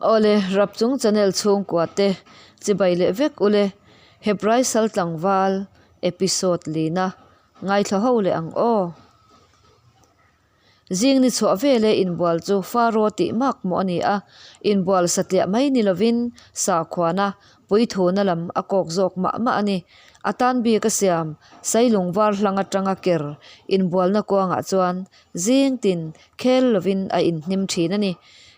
Awle, Rapchung channel chhungkua te chibai leh vek ule, Hebrai sal tlangval episode lina ngaithla ho leh ang aw. Zing ni chhuah vele inbual chu Faro tih mak maw a ni a, inbual satliah mai ni lovin sakhuana puithuna lam a kawk zawk mah mah a ni. A tan bik a siam, Sailung var hlang atanga ker inbualna kuangah chuan zing tin khel lovin a inhnim thin a ni.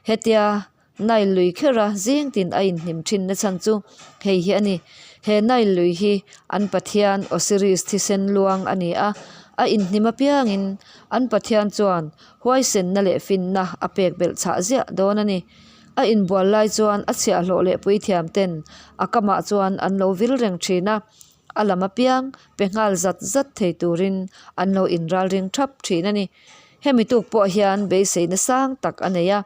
Hetia Nile lui khera zing tin a inhnim thin na chhan chu hei hi a ni. He Nile lui hi an pathian Osiris thisen luang a ni a, a inhnim apiangin an pathian chuan huaisenna leh finna a pek belh chhah ziah dawn a ni. A inbual lai chuan a chhiahhlawh leh puithiam ten a kamah chuan an lo vil reng thin a, a lam apiang pe nghal zat zat thei turin an lo inralring thap thin a ni. Hemi tuk pawh hian beiseina sang tak a nei a.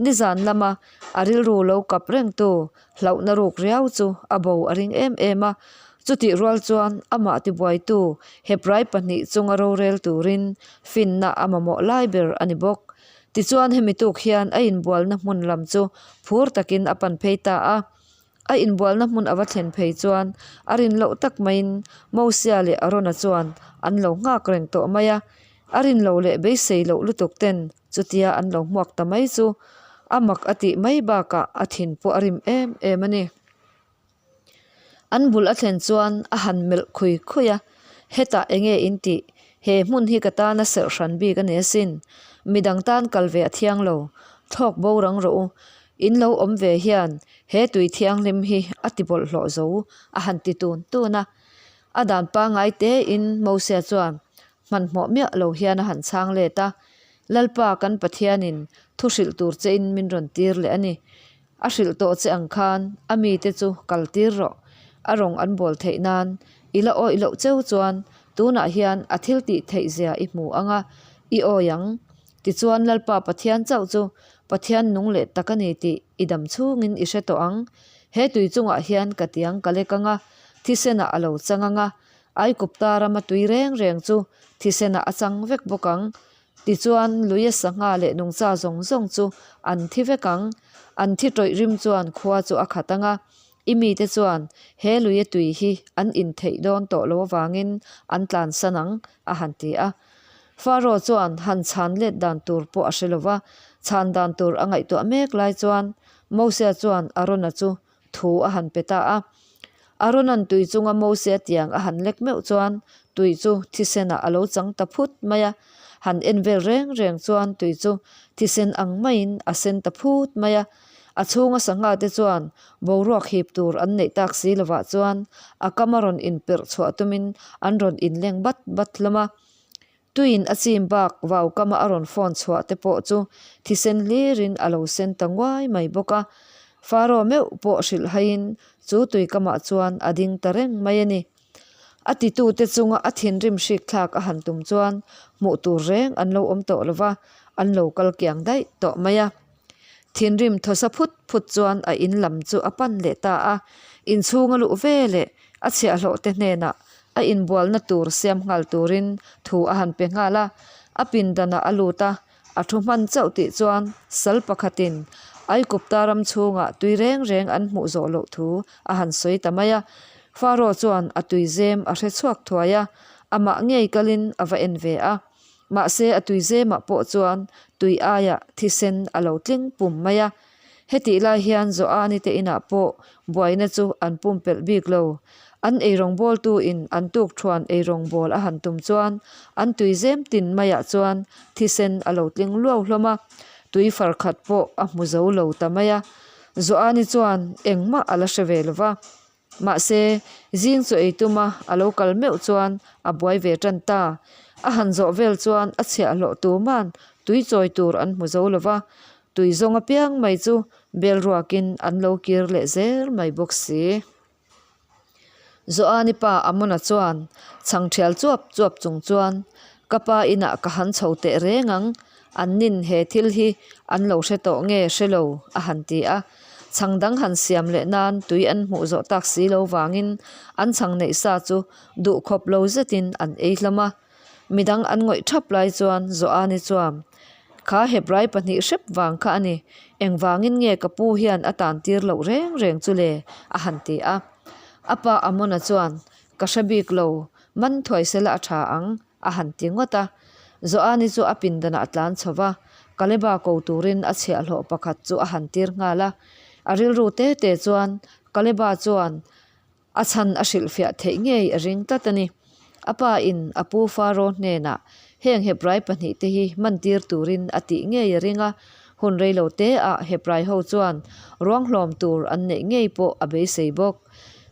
Nizan lama a rilru lo kap rengtu hlauhna ruk riau chu a bo a ring em em a, chutih rual chuan amah tibuaitu Hebrai pahnih chunga rorel turin finna a mamawh lai ber a ni bawk. Tichuan hemi tuk hian a inbualna hmun lam chu phur takin a pan phei ta a. A inbualna hmun a va thlen phei chuan a rin loh tak maiin Mosia leh Arona chuan an lo nghak reng tawh mai a. A rin lo leh beisei loh lutuk ten chutia an lo hmuak ta mai chu a mak a tih mai bakah a thin pawh a rim em em a ni. An bul a thlen chuan a han melh khui khui a, Hetah enge in tih? He hmun hi ka tana serh hran bik a ni asin. Midang tan kal ve a thiang lo. Thlawk bo rang rawh u. In lo awm ve hian he tui thianghlim hi a ti bawlhhlawh zo a han ti tun tun a. A dan pangngai tein Mosia chuan hmanhmawh miah lo hian a han chhang let a, Lalpa kan Pathianin thu hrilh tur chein min rawn tir leh a ni. A hrilh tawh che ang khan a mite chu kal tir rawh. A rawng an bawl theih nan i la awih loh cheu chuan tunah hian a thil tih theih zia i hmu ang a, i awi ang. Tichuan Lalpa Pathian chauh chu Pathian nung leh tak a ni tih i dam chhungin i hre tawh ang. He tui chungah hian ka tiang ka lek ang a, thisenah a lo chang ang a, Aikupta rama tui reng reng chu thisenah a chang vek bawk ang. Tichuan luia sangha leh nungcha zawng zawng chu an thi vek ang. An thi tawih rim chuan khua chu a khat ang a, i mite chuan he luia tui hi an intheih dawn tawh lo avangin an tlansan ang, a han ti a. Faro chuan han chhan let dan tur pawh a hre lo va, chhan dan tur a ngaihtuah mek lai chuan Mosia chuan Arona chu thu a han pe ta a. Arona'n tui chunga Mosia tiang a han lek meuh chuan tui chu thisenah a lo chang ta phut mai a. Han en vel reng reng chuan tui chu thisen ang maiin a sen ta phut mai a. A chhunga sangha te chuan boruak hip tur an neih tak si lovah chuan a kam a rawn inperh chhuah tumin an rawn inleng bat bat hlawm a. Tuiin a chim bak vau kama a rawn phone chhuah te pawh chu thisen hlirin a lo sen ta nguai mai bawk a. Faro meuh pawh hrilh haiin chu tui kamah chuan a ding ta reng mai a ni. A titute chunga a thinrim hrik thlak a han tum chuan hmuh tur reng an lo awm tawh lova, an lo kal kiang daih tawh mai a. Thinrim thawsa phut phut chuan a in lam chu a pan leh ta a, inchhung a luh ve leh a chhiahhlawh te hnenah a inbualna tur siam nghal turin thu a han pe nghal a, a pindanah a lut a, a thu hman chauh tih chuan sal pakhatin Aikupta ram chhungah tui reng reng an hmuh zawh loh thu a han sawi ta mai a. Faro chuan a tuizem a hre chhuak thuai a, amah ngei kalin a va en ve a. Mahse a tuizemah pawh chuan tui aiah thisen a lo tling pum mai a. Hetih lai hian Joani te inah pawh buaina chu an pumpelh bik lo. An eirawngbawltu in an tukthuan eirawngbawl a han tum chuan an tuizem tin maiah chuan thisen a lo tling luau hlawm a, tui far khat pawh a hmu zo lo ta mai a. Joani chuan engmah a la hre ve lo va. Mahse, zing chu ei tuma a lo kal meuh chuan a buai ve tan ta. A han zawh vel chuan a chhiahhlawh tuman tui chawi tur an hmu zo lo va, tui zawng apiang mai chu bel ruakin an lo kir leh zel mai bawk si. Joani pa Amona chuan chhang thial chuap chuap chung chuan, Ka pa inah ka han chho teh reng ang, an nin he thil hi an lo hre tawh nge hre lo, a han ti a. Chhang dang han siam leh nan tui an hmuh zawh tak si lo vangin an chhang neih sa chu duh khawp lo zetin an ei hlawm a. Midang an ngawih thap lai chuan Joani chuan. Kha Hebrai pahnih hrep vang kha a ni. Engvangin nge ka pu hian a tan tir loh reng reng chu le? a han ti a. A pa Amona chuan, Ka hre bik lo, man thuai sela a tha ang, a han ti ngawt a. Joani chu a pindanah a tlan chho va, Kaleba ko turin a chhiahhlawh pakhat chu a han tir nghal a. A rilru te te chuan Kaleba chuan a chhan a hrilhfiah theih ngei a ring tlat a ni. A pa in a pu Faro hnenah heng Hebrai pahnihte hi hmantir turin a tih ngei a ring a, hun reilo te ah Hebrai ho chuan ruang hlawm tur an neih ngei pawh a beisei bawk.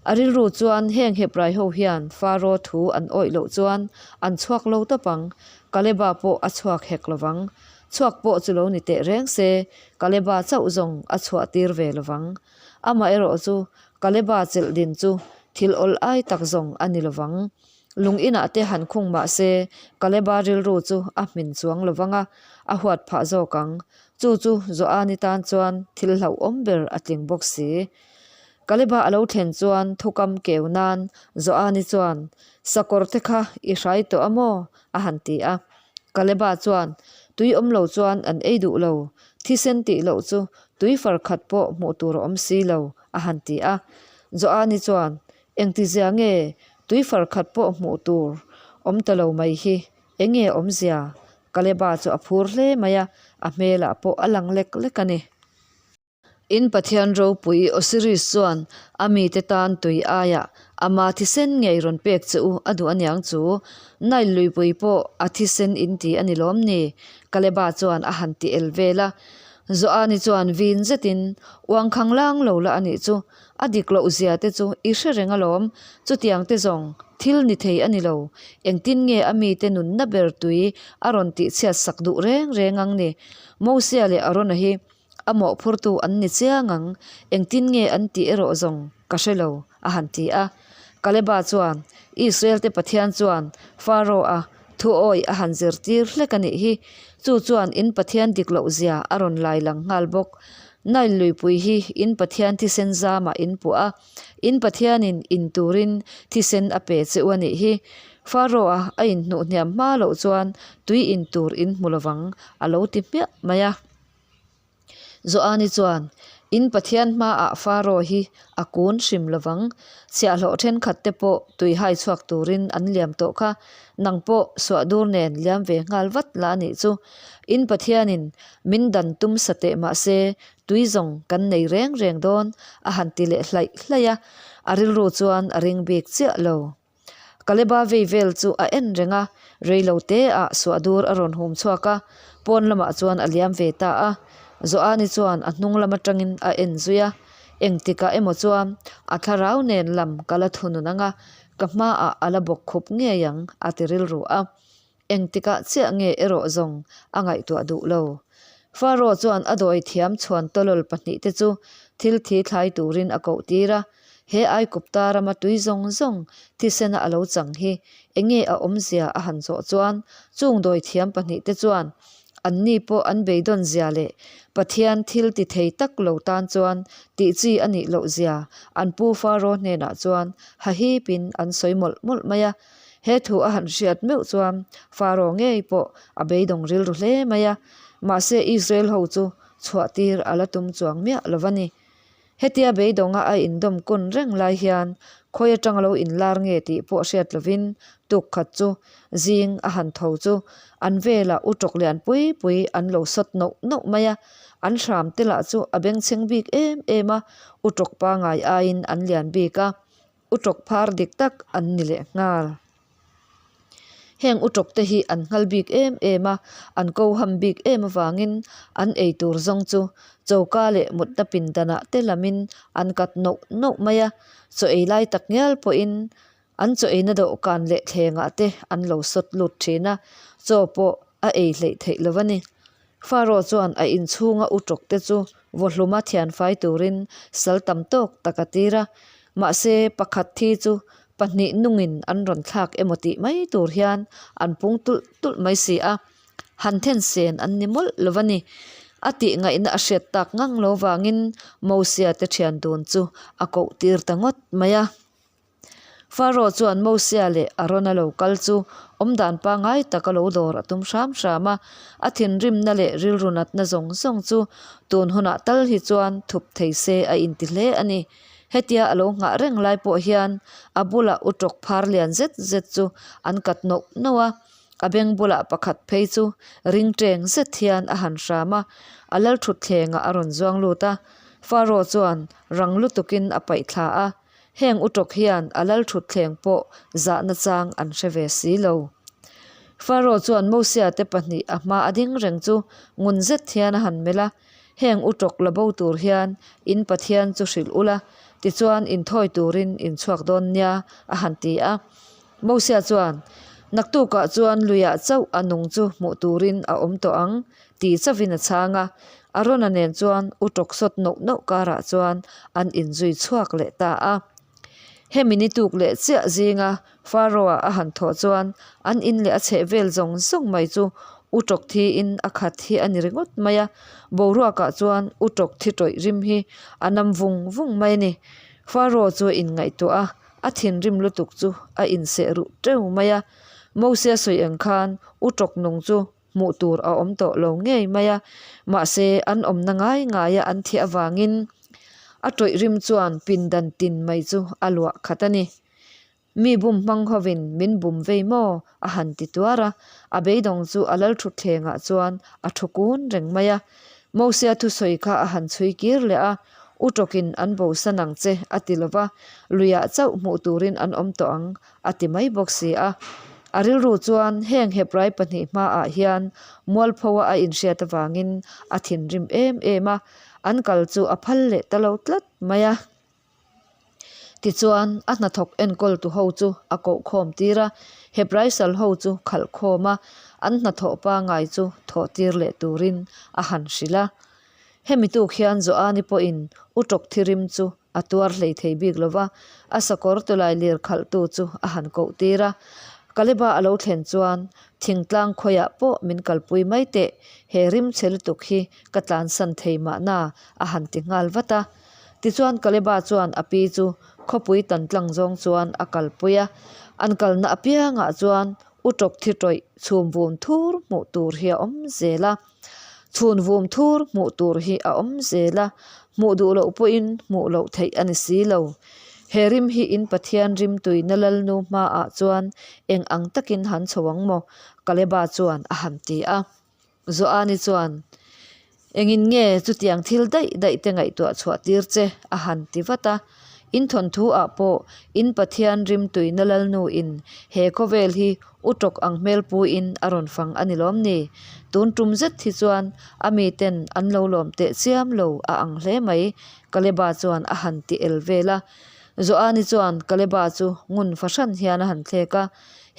A rilru chuan heng Hebrai ho hian Faro thu an awih loh chuan an chhuak lo tawp ang, Kaleba pawh a chhuak hek lovang. Chhuak pawh chu lo ni teh reng se, Kaleba chauh zawng a chhuah tir ve lovang. Amaherawh chu Kaleba chelh din chu thil awl ai tak zawng a ni lovang. Lung inah te han khung mah se, Kaleba rilru chu a hmin chuang lovang a, a huat phah zawk ang. Chu chu Joani tan chuan thil hlauhawm ber a tling bawk si. Kaleba a lo thlen chuan thukam keu nan Joani chuan, Sakawr te kha i hrai tawh a maw? a han ti a. Kaleba chuan, Tui awm lo chuan an ei duh lo, thisen tih loh chu tui far khat pawh hmuh tur a awm si lo, a han ti a. Joani chuan, Engtizia nge tui far khat pawh hmuh tur awm ta lo mai hi? Enge awmzia? Kaleba chu a phur hle mai a, a hmelah pawh a lang lek lek a ni. In Pathian ropui Osiris chuan a mite tan tui aiah ama thisen ngei rawn pek che u a duh aniang chu. Nile luipui pawh a thisen in ti a ni lawm ni? Kaleba chuan a han ti el vel a. Joani chuan vin zetin, Uang khang lang lo la a nih chu. A dik loh zia te chu i hre reng alawm. Chutiang te zawng thil ni thei a ni lo. Engtin nge a mite nunna ber tui a rawn tihchhiat sak duh reng reng ang ni? Mosia leh Arona hi A mawhphurtu an ni chiang ang, engtin nge an tih erawh zawng ka hre lo, a han ti a. Kaleba chuan, Israel-te Pathian chuan Pharaoh-a thuawi a han zirtir hlek a nih hi, chu chuan in Pathian dik loh zia a rawn lai lang nghal bawk. Nile luipui hi in Pathian thisen zamah in puah a, in Pathianin in turin thisen a pe che u a nih hi. Pharaoh-a a inhnuh hniam hma loh chuan tui in tur in hmu lovang, a lo ti hmiah mai a. Joani chuan, In Pathian hmaah Faro hi a kun hrim lovang. Chhiahhlawh thenkhat te pawh tui hai chhuak turin an liam tawh kha. Nang pawh suahdur nen liam ve nghal vat la a nih chu. In Pathianin min dan tum sa teh mah se, tui zawng kan nei reng reng dawn, a han ti leh hlaih hlaih a. A rilru chuan a ring bik chiah lo. Kaleba vei vel chu a en reng a, reilo te ah suahdur a rawn hum chhuak a, pawn lamah chuan a liam ve ta a. Joani chuan a hnung lam atangin a en zui a, engtikah emaw chuan a thlarau nen lam ka la thunun ang a, ka hmaah a la bawk khup ngei ang a ti rilru a. Engtikah chiah nge erawh zawng a ngaihtuah duh lo. Faro chuan a dawi thiam chhuan tawlawl pahnihte chu thil thi thlai turin a koh tir a, He Aikupta rama tui zawng zawng thisena a lo chang hi enge a awmzia a han zawh chuan chung dawi thiam pahnihte chuan anni pawh an beidawn zia leh Pathian thil ti thei tak lo tan chuan tih chi a nih loh zia an pu Faro hnenah chuan hahipin an sawi mawlh mawlh mai a. He thu a han hriat meuh chuan Faro ngei pawh a beidawng rilru hle mai a, mahse Israel ho chu chhuah tir a la tum chuang miah lo va ni. Hetia beidawnga a indawm kun reng lai hian khawi atang lo inlar nge tih pawh hriat lovin tuk khat chu zing a han tho chu an velah u tawk lian pui pui an lo sawt nauh nauh mai a, an hram te lah chu a bengchheng bik em em a, u tawk pangai aiin an lian bik a. Utawk phar dik tak an ni leh nghal. Heng utawk te hi an nghal bik em em a, an ko ham bik em avangin an ei tur zawng chu choka leh mutna pindanah te lamin an kat nawh nawh mai a, chaw ei lai tak ngial pawhin an chaw eina dawhkan leh thlengah te an lo sawt lut thin a, chaw pawh a ei hleih theih lo a ni. Faro chuan a inchhunga utawk te chu vawhluma thianfai turin sal tam tawk tak a tir a, mahse pakhat thi chu pahnih nungin an rawn thlak emaw tih mai tur hian an pung tulh tulh mai si a, han then sen an ni mawlh lo va ni. A tih ngaihna a hriat tak ngang lo vangin Mosia te thian dun chu a koh tir ta ngawt mai a. Faro chuan Mosia leh Arona lo kal chu awmdan pangngai taka lo dawr a tum hram hram a, a thinrimna leh rilru natna zawng zawng chu tun hunah tal hi chuan thup thei se a inti hle a ni. Hetia a lo nghah reng lai pawh hian a bulah utawk phar lian zet zet chu an kat nauh nauh a, a beng bulah pakhat phei chu ring teng zet hian a han hram a, a lalthutthlengah a rawn zuang lut a, Faro chuan rang lutukin a paih thla a. Heng utawk hian a lal thutthleng pawh zahna chang an hre ve si lo. Faro chuan Mosia te pahnih a hma a ding reng chu ngun zet hian a han melh a, Heng utawk la bo tur hian in Pathian chu hrilh ula, tichuan inthawi turin in chhuak dawn nia, a han ti a. Mosia chuan, Naktukah chuan luiah chauh a nung chu hmuh turin a awm tawh ang, ti chauhin a chhang a. Arona nen chuan u tawk sawt nauh nauh karah chuan an inzui chhuak leh ta a. Hemi ni tuk leh chiah zinga Pharaoh-a a han thawh chuan an in leh a chheh vel zawng zawng mai chu u tawk thiin a khat hi a ni ringawt mai a. Boruakah chuan u tawk thi tawih rim hi a nam vung vung mai a ni. Pharaoh chu a inngaihtuah a, a thinrim lutuk chu a inseh ruh teuh mai a. Mosia sawi ang khan u tawk nung chu hmuh tur a awm tawh lo ngei mai a, mahse an awmna ngai ngaia an thiah avangin a tawih rim chuan pindan tin mai chu a luah khat a ni. Mi bum hmang hovin min bum vei maw? a han ti tuar a, a beidawng chu a lal thutthlengah chuan a thu kun reng mai a. Mosia thusawi kha a han chhui kir leh a, U tawkin an bosan ang che a ti lova, luiah chauh hmuh turin an awm tawh ang a ti mai bawk si a. A rilru chuan heng Hebrai pahnih hmaah hian mualphoa a inhriat avangin a thinrim em em a, an kal chu a phal leh ta lo tlat mai a. Tichuan, a hnathawk enkawltu ho chu a koh khawm tir a, Hebrai sal ho chu khalh khawm a, an hnathawh pangai chu thawh tir leh turin a han hrilh a. Hemi tuk hian Joani pawhin u tawk thirim chu a tuar hlei thei bik lo va, a sakawr tawlai lir khalhtu chu a han koh tir a. Kaleba a lo thlen chuan, Thingtlang khawiah pawh min kalpui mai teh, he rim chhe lutuk hi ka tlansan thei mahna, a han ti nghal vat a. Tichuan Kaleba chuan a pi chu khawpui tan tlang zawng chuan a kalpui a, an kalna apiangah chuan u tawk thi tawih chhum vum thur hmuh tur hi a awm zel a. Chhun vum thur hmuh tur hi a awm zel a, hmuh duh loh pawhin hmuh loh theih a ni si lo. He rim hi in Pathian rim tuina Lalnu hmaah chuan eng ang takin han chho ang maw? Kaleba chuan a han ti a. Joani chuan, Engin nge chutiang thil daih daih te ngaihtuah chhuah tir che? a han ti vat a. In thawnthu ah pawh in Pathian rim tuina Lalnu in he khawvel hi U tawk ang hmel pu in a rawn fang a ni lawm ni? Tun tum zet hi chuan a mi ten an lo lawm teh chiam lo a ang hle mai, Kaleba chuan a han ti el vel a. Joani chuan Kaleba chu ngun fahran hian a han thlek a,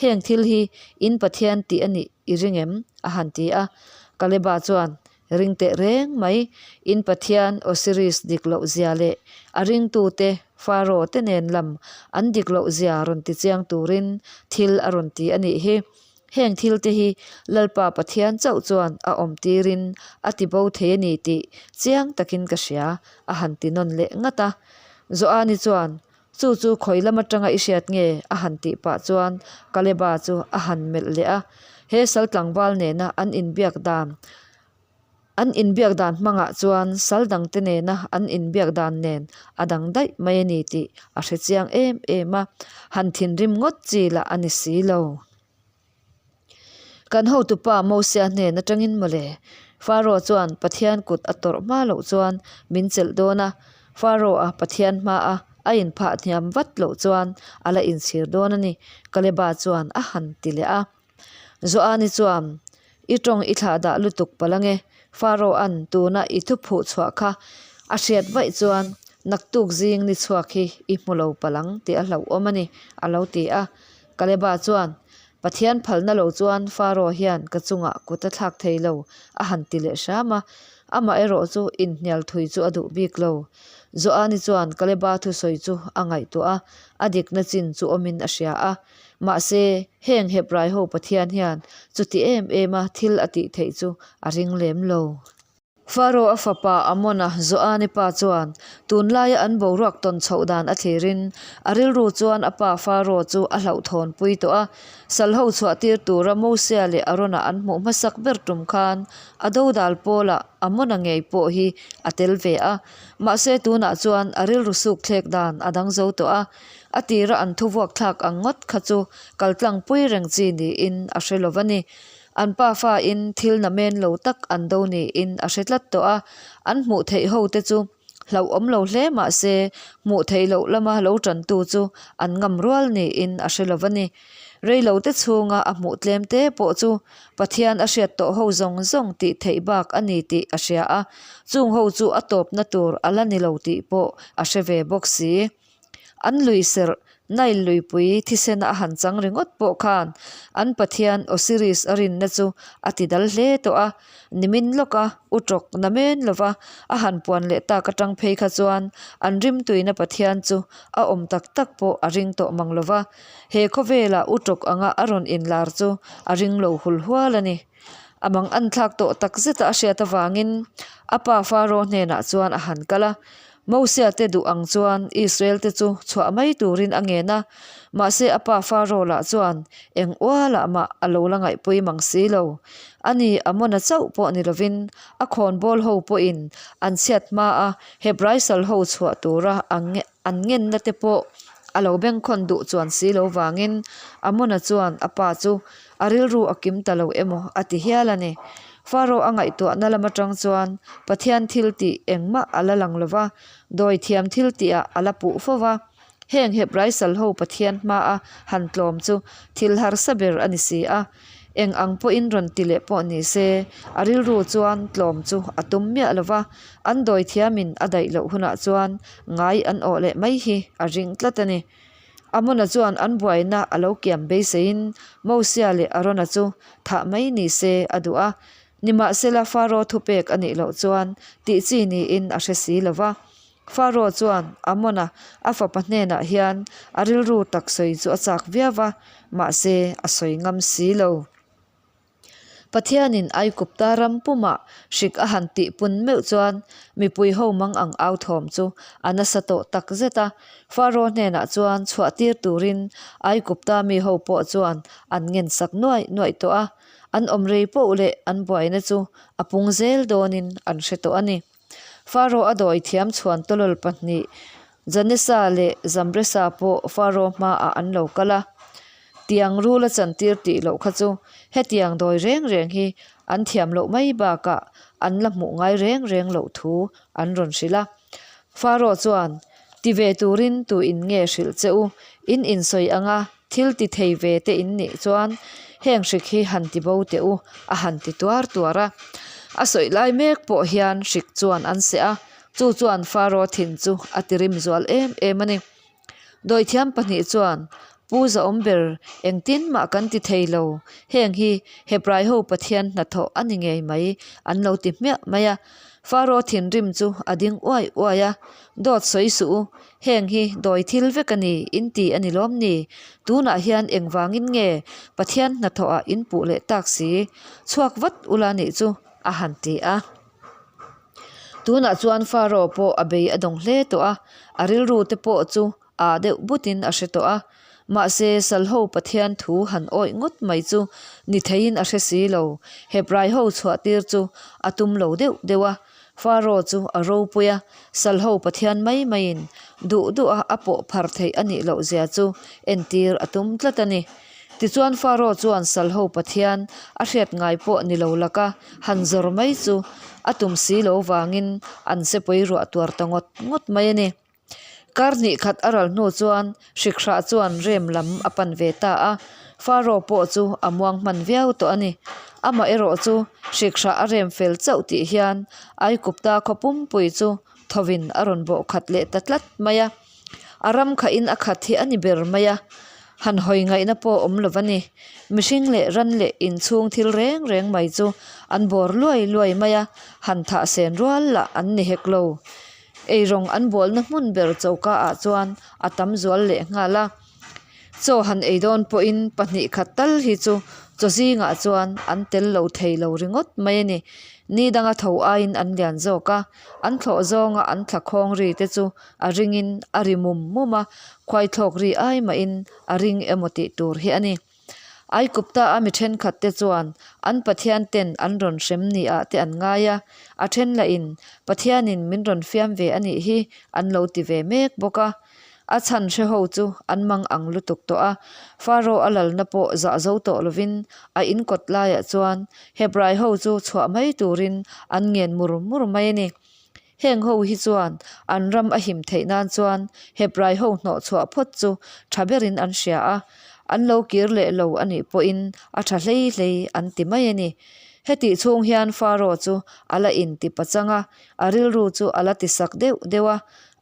Heng thil hi in Pathian tih a nih i ring em? a han ti a. Kaleba chuan, Ring teh reng mai, in Pathian Osiris dik loh zia leh a ringtute Pharaoh te nen lam an dik loh zia rawn ti chiang turin thil a rawn ti a nih hi. Heng thil te hi Lalpa Pathian chauh chuan a awm tirin a ti bo thei a ni tih chiang takin ka hria, a han ti nawn leh ngat a. Joani chuan, Chu chu khawi lam atanga i hriat nge? a han tih pah chuan Kaleba chu a han melh leh a. He sal tlangval nena an inbiak dan an inbiak dan hmangah chuan sal dangte nena an inbiak dan nen a dang daih mai a ni tih a hre chiang em em a, han thinrim ngawt chi lah a ni si lo. Kan hotupa Mosia hnen atangin mawle, Pharaoh chuan Pathian kut a tawrh hma loh chuan min chelh dawn a, Pharaoh-a Pathian hmaa a inphah hniam vat loh chuan a la inchhir dawn a ni, Kaleba chuan a han ti leh a. Joani chuan, I tawng i thlah dah lutuk palh ange, Pharaoh-a'n tuna i thu phuh chhuah kha a hriat vaih chuan naktuk zing ni chhuak hi i hmu lo palh ang tih a hlauhawm a ni, a lo ti a. Kaleba chuan, Pathian phalna lo chuan Pharaoh hian ka chungah kut a thlak thei lo, a han ti leh hram a. Amah erawh chu inhnial thui chu a duh bik lo. Joani chuan Kaleba thusawi chu a ngaihtuah a, a dikna chin chu awmin a hria a. Mahse, heng Hebrai ho Pathian hian chuti em em a thil a tih theih chu a ring lem lo. Faro-a fapa Amona, Joani pa chuan tunlaia an boruak tawn chhoh dan a thlirin a rilru chuan a pa Faro chu a hlauhthawnpui tawh a. Sal ho chhuahtir tura Mosia leh Arona an hmuh hmasak ber tum khan a dodal pawlah Amona ngei pawh hi a tel ve a. Mahse tunah chuan a rilru suk thlek dan a dang zo tawh a. A tira an thuvuak thlak ang ngawt kha chu kaltlangpui reng chi niin a hre lo va ni. An pa fain thil namen lo tak an do niin a hre tlat tawh a, an hmuh theih ho te chu hlauhawm lo hle mah se hmuh theih loh lama lo tantu chu an ngam rual niin a hre lo va ni. Rei lo te chhunga a hmuh tlem te pawh chu Pathian a hriat tawh ho zawng zawng tih theih bak a ni tih a hria a, chung ho chu a tawpna tur a la ni lo tih pawh a hre ve bawk si. An lui serh, Nile luipui thisena a han chang ringawt pawh khan an pathian Osiris a rinna chu a ti dal hle tawh a, nimin lawka utrawk namen lova a han puan leh tak atang phei kha chuan an rimtuina pathian chu a awm tak tak pawh a ring tawh mang lova, he khawvela utrawk anga a rawn inlar chu a ring lo hul hual a ni. A mang an thlak tawh tak zeta a hriat avangin a pa Faro hnenah chuan a han kal a, Mosia te duh ang chuan Israel te chu chhuah mai turin a ngen a, mahse a pa Faro lah chuan eng ualah mah a lo la ngaihpui mang si lo. Ani Amona chauh pawh ni lovin a khawnbawl ho pawhin an chhiat hma a Hebrai sal ho chhuah tura an ngenna te pawh a lo bengkhawn duh chuan si lo vangin Amona chuan a pa chu a rilru a kim ta lo emaw a ti hial a ni. Faro a ngaihtuahna lam atang chuan Pathian thil tih engmah a la lang lo va, dawithiam thil tihah a la puh fo va. Heng Hebrai salho Pathian hmaa han tlawm chu thil harsa ber a ni si a. Eng ang pawhin rawn ti leh pawh ni se, a rilru chuan tlawm chu a tum miah lo va, an dawithiamin a daih loh hunah chuan ngai an awh leh mai hi a ring tlat a ni. Amona chuan an buaina a lo kiam beiseiin Mosia leh Arona chu thah mai ni se a duh a. Nimahsela Faro thupek a nih loh chuan tih chi niin a hre si lo va. Faro chuan Amona a fapa hnenah hian a rilru tak sawi chu a chak viau va, mahse a sawi ngam si lo. Pathianin Aikupta ram pumah hrik a han tih pun meuh chuan mipui ho mang ang au thawm chu a nasa tawh tak zet a. Faro hnenah chuan chhuah tir turin Aikupta mi ho pawh chuan an ngen sak nuaih nuaih tawh a. An awm rei poh leh an buaina chu a pung zel dawnin an hre tawh a ni. Faro a dawi thiam chhuan tawlawl pahnih Janesa leh Zambresa pawh Faro hmaah an lo kal a, tiang rul a chantir tih loh kha chu hetiang dawi reng reng hi an thiam loh mai bakah an la hmuh ngai reng reng loh thu an rawn hrilh a. Faro chuan, Ti ve turin tu in nge hrilh che u? In insawi anga thil ti thei ve te in nih chuan heng hrik hi han ti bo teh u, a han ti tuar tuar a. A sawi lai mek pawh hian hrik chuan an seh a, Chu chuan Faro thin chu a ti rim zual em em a ni. Dawithiam pahnih chuan, Pu Zaawm ber, engtin mah kan ti thei lo, heng hi Hebrai ho Pathian hnathawh a ni ngei mai, an lo ti hmiah mai a. Faro thinrim chu a ding uai uai a, Dawt sawi suh u, heng hi dawi thil vek a ni, in ti a ni lawm ni? Tunah hian engvangin nge Pathian hnathawhah in puh leh tak si? Chhuak vat ula nih chu, a han ti a. Tunah chuan Faro pawh a bei a dawng hle tawh a, a rilru te pawh chu aa deuh butin a hre tawh a. Mahse, Salho Pathian thu han awih ngawt mai chu ni theiin a hre si lo, Hebrai ho chhuah tir chu a tum lo deuh deuh a. Faro chu a ropui a, Salho Pathian mai maiin duh duh a a pawh phar theih a nih loh zia chu entir a tum tlat a ni. Tichuan Faro chuan Salho Pathian a hriat ngai pawh ni lo laka han zawr mai chu a tum si lo vangin an sepui ruah tuar ta ngawt ngawt mai a ni. Kar hnih khat a ral hnu chuan Hrikhra chuan rem lam a pan ve ta a, Faro pawh chu a muang hman viau tawh a ni. Amah erawh chu Hrikhra a rem fel chauh tih hian Aikupta khaw pumpui chu thovin a rawn bawh khat leh ta tlat mai a. A ram khahin a khat hi a ni ber mai a, han hawi ngaihna pawh awm lo va ni. Mihring leh ran leh inchhung thil reng reng mai chu an bawr luai luai mai a, han thah sen rual lah an ni hek lo. Eirawng an bawlna hmun ber choka ah chuan a tam zual leh nghal a. Chaw han ei dawn pawhin pahnih khat tal hi chu Chaw zingah chuan an tel lo thei lo ringawt mai a ni. Ni danga tho aiin an lian zawk a, an thlawh zawnga an thla khawng ri te chu a ringin a ri mum mum a, khuaithlawk ri ai mahin a ring emaw tih tur hi a ni. Aikupta a mi thenkhat te chuan an Pathian ten an rawn hrem ni ah te an ngai a, a then lahin Pathianin min rawn fiam ve a nih hi an lo ti ve mek bawk a. A chhan hre ho chu an mang ang lutuk tawh a, Pharaoh a lalna pawh zah zo tawh lovin a in kawt laiah chuan Hebrai ho chu chhuah mai turin an ngen mur mur mai a ni. Heng ho hi chuan an ram a him theih nan chuan Hebrai ho hnawh chhuah phawt chu tha berin an hria a, an lo kir leh lo a nih pawhin a tha hlei hlei an ti mai a ni. Hetih chhung hian Pharaoh chu a la inti pachang a, a rilru chu a la tisak deuh deuh a,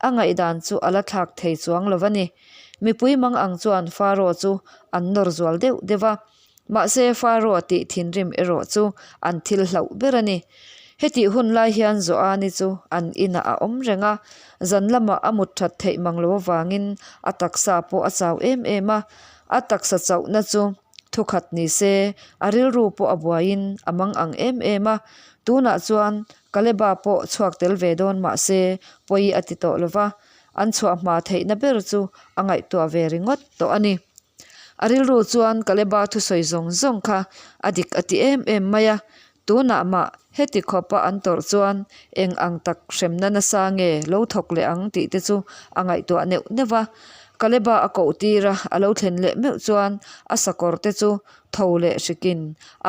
a ngaihdan chu a la thlak thei chuang lo a ni. Mipui mang ang chuan Pharaoh chu an nawr zual deuh deuh a, Mahse, Pharaoh tih thinrim erawh chu an thil hlauh ber a ni. Hetih hun lai hian Joani chu an inah a awm reng a, zan lamah a mut that theih mang lo avangin a taksa pawh a chau em em a. A taksa chauhna chu thukhat ni se, a rilru pawh a buaiin a mang ang em em a. Tunah chuan Kaleba pawh chhuak tel ve dawn mah se pawi a ti tawh lo va, an chhuah hma theihna ber chu a ngaihtuah ve ringawt tawh a ni. A rilru chuan Kaleba thusawi zawng zawng kha a dik a ti em em mai a, tunah mah heti khawpa an tawrh chuan eng ang tak hremna nasa nge lo thawk leh ang tih te chu a ngaihtuah neuh neuh va. Kaleba a koh tir a, a lo thlen leh meuh chuan a sakawr te chu tho leh hrikin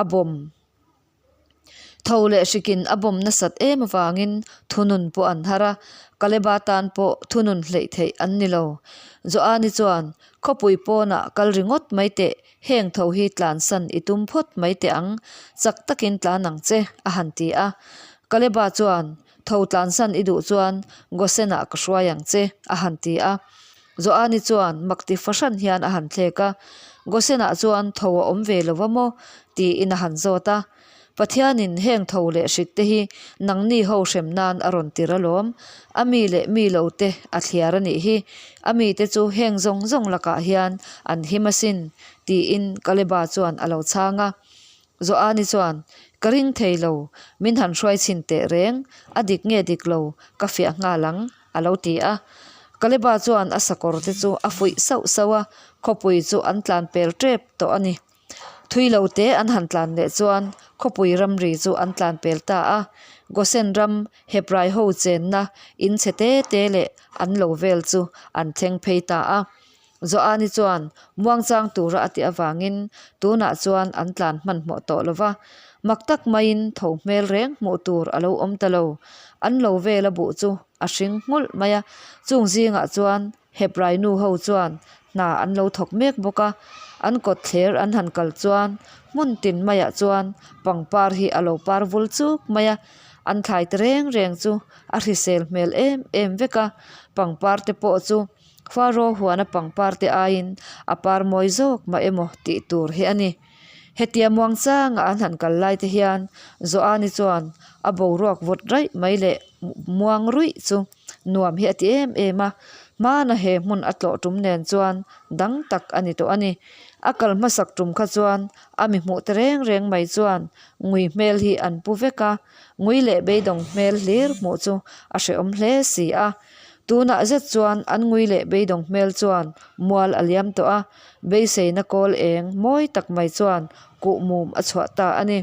a bawm. Tho leh hrikin a bawm nasat em avangin thunun pawh an har a, Kaleba tan pawh thunun hleih theih an ni lo. Joani chuan, Khawpui pawnah kal ringawt mai teh, heng tho hi tlansan i tum phawt mai teh ang, chak takin tlan ang che, a han ti a. Kaleba chuan, Tho tlansan i duh chuan Gosenah ka hruai ang che, a han ti a. Joani chuan mak ti fahran hian a han thlek a, Gosenah chuan tho a awm ve lo va maw? tiin a han zawt a. Pathianin heng tho leh hrik te hi nangni ho hrem nan a rawn tir alawm, a mi leh mi lo te a thliar a nih hi, a mite chu heng zawng zawng lakah hian an him asin, tiin Kaleba chuan a lo chhang a. Joani chuan, Ka ring thei lo, min han hruai chhin teh reng, a dik nge dik lo, ka fiah nghal ang, a lo ti a. Kaleba chuan a sakawr te chu a fuih sauh sauh a, khawpui chu an tlan pel tep tawh a ni. Thui lo te an han tlan leh chuan khawpui ramri chu an tlan pel ta a. Gosen ram Hebrai ho chenna in chhe te te leh an lo vel chu an thleng phei ta a. Joani chuan muangchang tura a tih avangin tunah chuan an tlan hmanhmawh tawh lo va, mak tak maiin tho hmel reng hmuh tur a lo awm ta lo. An lo vela buh chu a hring nghulh mai a, chung zingah chuan Hebrai nu ho chuan hna an lo thawk mek bawk a, an kawt thler an han kal chuan hmun tin maiah chuan pangpar hi a lo par vul chuk mai a, an thlai te reng reng chu a hrisel hmel em em vek a, pangpar te pawh chu Pharaoh huana pangpar te aiin a par mawi zawk mah emaw tih tur hi a ni. Hetia muang changa an han kal lai te hian Joani chuan a boruak vawt raih mai leh muang ruih chu nuam hi a ti em em a, hmana he hmun a tlawh tum nen chuan dang tak a ni tawh a ni. A kal hmasak tum kha chuan a mi hmuh te reng reng mai chuan ngui hmel hi an pu vek a, ngui leh beidawng hmel hlir hmuh chu a hrehawm hle si a. Tunah zet chuan an ngui leh beidawng hmel chuan mual a liam tawh a, beiseina kawl eng mawi tak mai chuan kuh mum a chhuah ta a ni.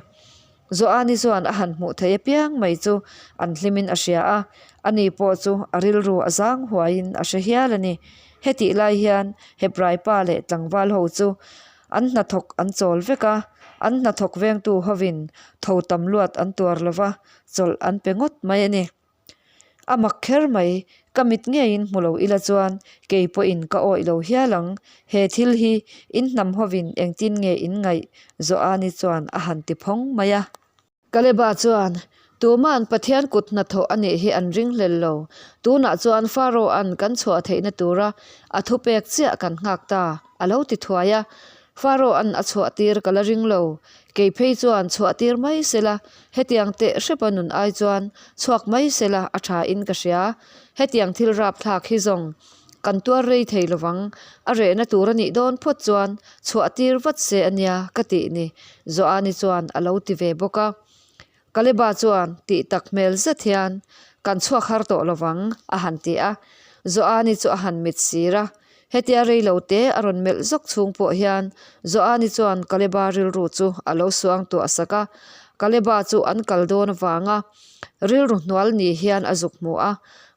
Joani chuan a han hmuh theih apiang mai chu an hlimin a hria a, ani pawh chu a rilru a zang huaiin a hre hial a ni. Hetih lai hian Hebrai pa leh tlangval ho chu an hnathawk an chawl vek a, an hnathawk vengtu hovin tho tam luat an tuar lo va, chawlh an pe ngawt mai a ni. A mak kher mai, ka mit ngeiin hmu lo ila chuan kei pawhin ka awih lo hial ang, he thil hi in hnam hovin engtin nge in ngaih Joani chuan a han ti phawng mai a. Kaleba chuan, Tuma'n Pathian kut hnathawh a nih hi an ringhlel lo, tunah chuan Pharaoh-a'n kan chhuah theihna tura a thupek chiah kan nghak ta, a lo ti thuai a. Pharaoh-a'n a chhuahtir ka la ring lo, Kei phei chuan chhuah tir mai sela, hetiang teh hrepa nun ai chuan chhuak mai sela a tha in ka hria. Hetiang thil rap thlak hi zawng. Kan tuar rei thei lovang, a rehna tur a nih dawn phawt chuan chhuah tir vat se a nia ka tih ni, Joani chuan a lo ti ve bawk a. Kaleba chuan tih tak hmel zet hian, Kan chhuak har tawh lovang, a han ti a. Joani chu a han mit sir a. Hetia rei lo te a rawn melh zawk chhung pawh hian Joani chuan Kaleba rilru chu a lo suang tuah sak a. Kaleba chu an kal dawn avanga rilru hnual ni hian a zuk hmu a.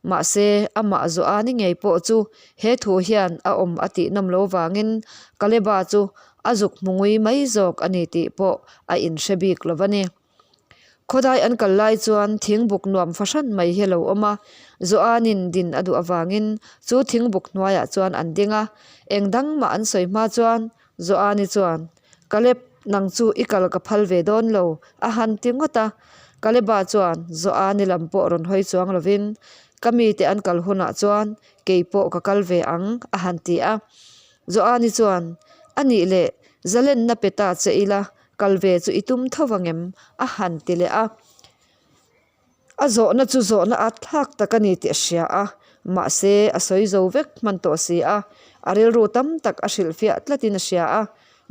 Mahse, amah Joani ngei pawh chu he thu hian a awm a tih nawm lo vangin Kaleba chu a zuk hmu ngui mai zawk a ni tih pawh a inhre bik lo va ni. Khawdai an kal lai chuan thingbuk nuam fahran mai hi a lo awm a, Joanin din a duh avangin chu thingbuk hnuaiah chuan an ding a, eng dang mah an sawi hma chuan Joani chuan, Kaleb, nang chu i kal ka phal ve dawn lo, a han ti ngawt a. Kaleba chuan Joani lam pawh rawn hawi chuang lovin, Ka mite an kal hunah chuan kei pawh ka kal ve ang, a han ti a. Joani chuan, A nih leh, zalenna pe ta che ila, kal ve chu i tum tho vang em? a han ti leh a. A zawhna chu zawhna at thlak tak a ni tih a hria a, mahse a sawi zo vek hman tawh si a, a rilru tam tak a hrilhfiah tlatin a hria a,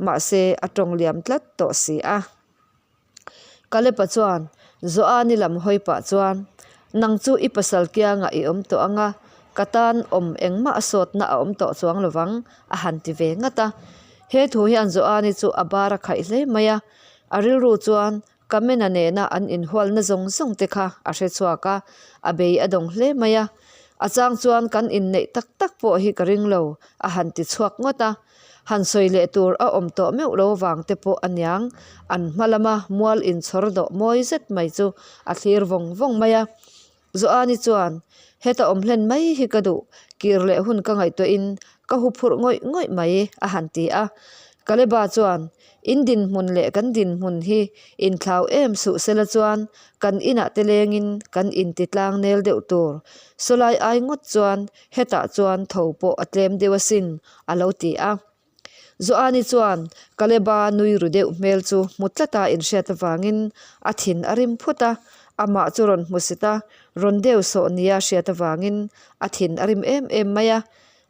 mahse a tawng liam tlat tawh si a. Kalepa chuan Joani lam hawi pah chuan, Nang chu i pasal kiangah i awm tawh ang a, ka tan awm engmah a sawtna a awm tawh chuang lovang, a han ti ve ngat a. He thu hian Joani chu a bar a khaih hle mai a, a rilru chuan Kamena nena an inhualna zawng zawng te kha a hre chhuak a, a bei a dawng hle mai a. A chang chuan kan inneih tak tak pawh hi ka ring lo, a han ti chhuak ngawt a. Han sawi leh tur a awm tawh meuh lo vang te pawh a niang, an hma lama mual inchhawr dawh mawi zet mai chu a thlir vawng vawng mai a. Joani chuan, Heta awm hlen mai hi ka duh, kir leh hun ka ngaihtuahin ka hu phurh ngawih ngawih mai, a han ti a. Kaleba chuan, In dinhmun leh kan dinhmun hi inthlau em suh sela chuan kan inah te lengin kan inti tlang nel deuh tur. Sawlai ai ngawt chuan hetah chuan tho pawh a tlem deuh asin, a lo ti a. Joani chuan Kaleba nui ru deuh hmel chu hmu tlata inhriat avangin a thin a rim phut a, amah chu rawn hmu sit a, rawn deu sawh nia hriat avangin a thin a rim em em mai a.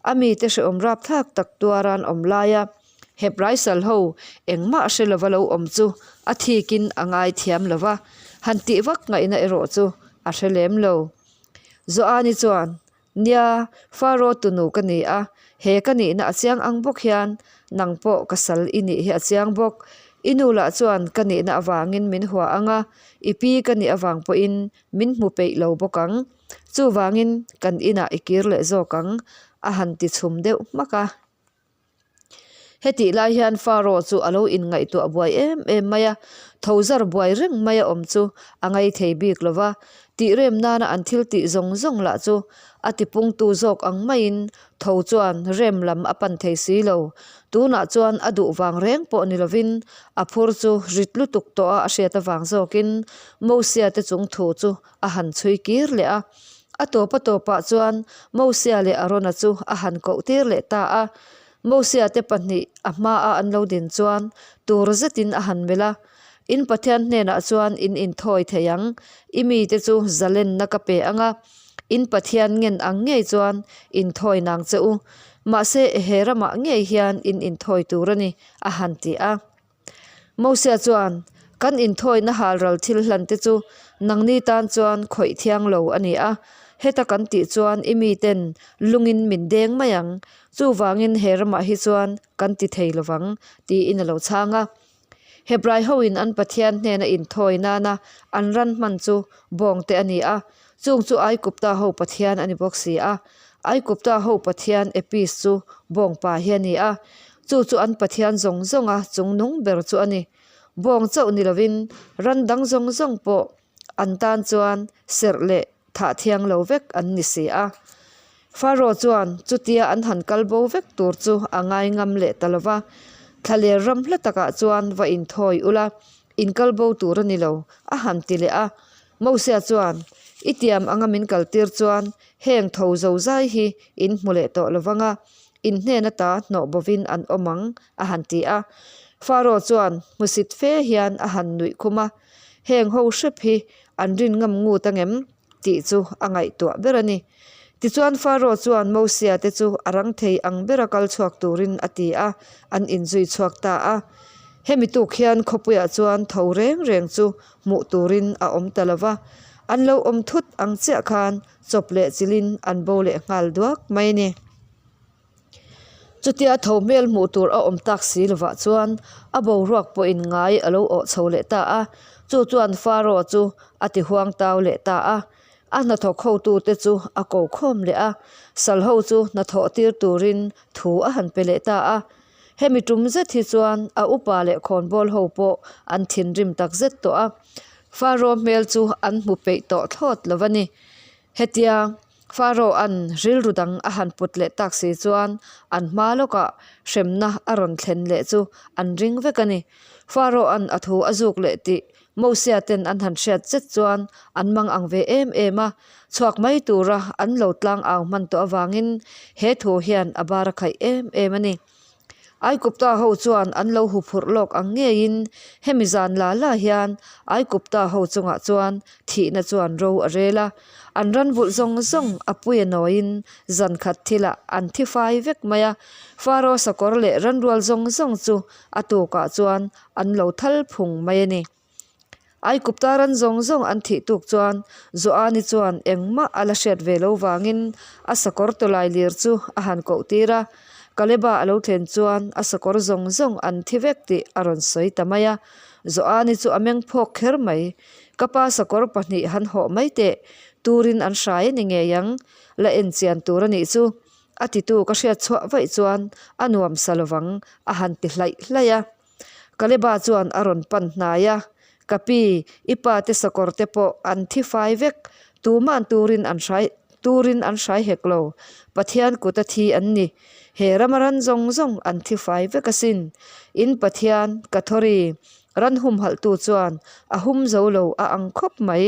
A mite hrehawm rapthlak tak tuaran awm laia Hebrai sal ho engmah hre lova lo awm chu a thikin a ngai thiam lo va, han tih vak ngaihna erawh chu a hre lem lo. Joani chuan Nia, Faro tunu ka ni a, he ka nihna a chiang ang bawk hian nang pawh ka sal i nih hi a chiang bawk. I nu lah chuan ka nihna avangin min hua ang a, i pi ka nih avang pawhin min hmu peih lo bawk ang. Chuvangin kan inah i kir leh zawk ang, a han ti chhum deuh hmak a. Hetih lai hian Faro chu a lo inngaihtuah buai em em mai a, tho zar buai reng mai a awm chu a ngei thei bik lo va, tih rem nana an thil tih zawng zawng lah chu a tipungtu zawk ang maiin tho chuan rem lam a pan thei si lo. Tunah chuan a duh vang reng pawh ni lovin a phur chu rit lutuk tawh a a hriat avang zawkin Mosia te chung thu chu a han chhui kir leh a. A tawp a tawpah chuan Mosia leh Arona chu a han koh tir leh ta a. Mosia te pahnih a hmaa an lo din chuan tur zetin a han melh a, In Pathian hnenah chuan in inthawi thei ang, i mite chu zalenna ka pe ang a, in Pathian ngen ang ngei chuan inthawi nang che u. Mahse he ramah ngei hian in inthawi tur a ni, a han ti a. Mosia chuan, Kan inthawina halral thil hlan te chu nangni tan chuan khawih thiang lo a ni a, heta kan tih chuan i miten lungin min deng mai ang, chuvangin he ramah hi chuan kan ti thei lo vang, tiin a lo chhang a. Hebrai hoin an Pathian hnena inthawi nana an ran hman chu bawng te a ni a, chung chu Aikupta ho Pathian a ni bawk si a. Aikupta ho Pathian Epis chu bawngpa hi a ni a, Chu chu an Pathian zawng zawnga chungnung ber chu a ni. Bawng chauh ni lovin ran dang zawng zawng pawh an tan chuan serh leh thah thiang lo vek an ni si a. Faro chuan chutia an han kal bo vek tur chu a ngai ngam leh ta lo va, Thlaler ram hla takah chuan va inthawi ula, in kal bo tur a ni lo, a han ti leh a. Mosia chuan, I tiam anga min kaltir chuan heng tho zozai hi in hmu leh tawh lo vang a, In hnen ata hnawh bovin an awm ang, a han ti a. Faro chuan hmusit fe hian a han nuih khum a, Heng ho hrep hi an rin ngam ngut angem? tih chu a ngaihtuah ber a ni. Tichuan Faro chuan Mosia te chu a rang thei ang bera kal chhuak turin a ti a, an inzui chhuak ta a. Hemi tuk hian khawpuiah chuan tho reng reng chu hmuh turin a awm ta lo va, an lo awm thut ang chiah khan chawp leh chilhin an bo leh nghal duak mai a ni. Chutia tho hmel hmuh tur a awm tak si lovah chuan a boruak pawhin ngai a lo awh chho leh ta a, chu chuan Faro chu a ti huang tau leh ta a. A hnathawk hotute chu a ko khawm leh a, sal ho chu hnathawh tir turin thu a han pe leh ta a. Hemi tum zet hi chuan a upa leh khawnbawl ho pawh an thinrim tak zet tawh a, Faro hmel chu an hmu peih tawh thlawt lo a ni. Hetia Faro-a'n rilru dang a han put leh tak si chuan an hma lawkah hremna a rawn thlen leh chu an ring vek a ni. Faro-a'n a thu a zuk leh tih Mosia ten an han hriat zet chuan an mang ang ve em em a, chhuak mai tura an lo tlang au hman tawh avangin he thu hian a bar a khaih em em a ni. Aikupta ho chuan an lo huphurh lawk ang ngeiin hemi zan la la hian Aikupta ho chungah chuan thihna chuan ro a rel a, an ran vulh zawng zawng a pui a nawiin zan khat thilah an thi fai vek mai a, Faro sakawr leh ranrual zawng zawng chu a tukah chuan an lo thal phung mai a ni. Aikupta ran zawng zawng an thih tuk chuan Joani chuan engmah a la hriat ve lo vangin a sakawr tawlai lir chu a han koh tir a. Kaleba a lo thlen chuan a sakawr zawng zawng an thi vek tih a rawn sawi ta mai a. Joani chu a meng phawk kher mai. Ka pa sakawr pahnih han hawh mai teh, turin an hrai a ni ngei ang, la en chian tur a nih chu. A titu ka hriat chhuah vaih chuan a nuam sa lovang a han ti hlaih hlaih a. Kaleba chuan a rawn pan hnai a, Ka pi, i pa te sakawr te pawh an thi fai vek, tuma'n turin an hrai turin an hrai hek lo, Pathian kut a thi an ni, he rama ran zawng zawng an thi fai vek asin, in Pathian, ka thawri, ran humhalhtu chuan a hum zo lo a ang khawp mai,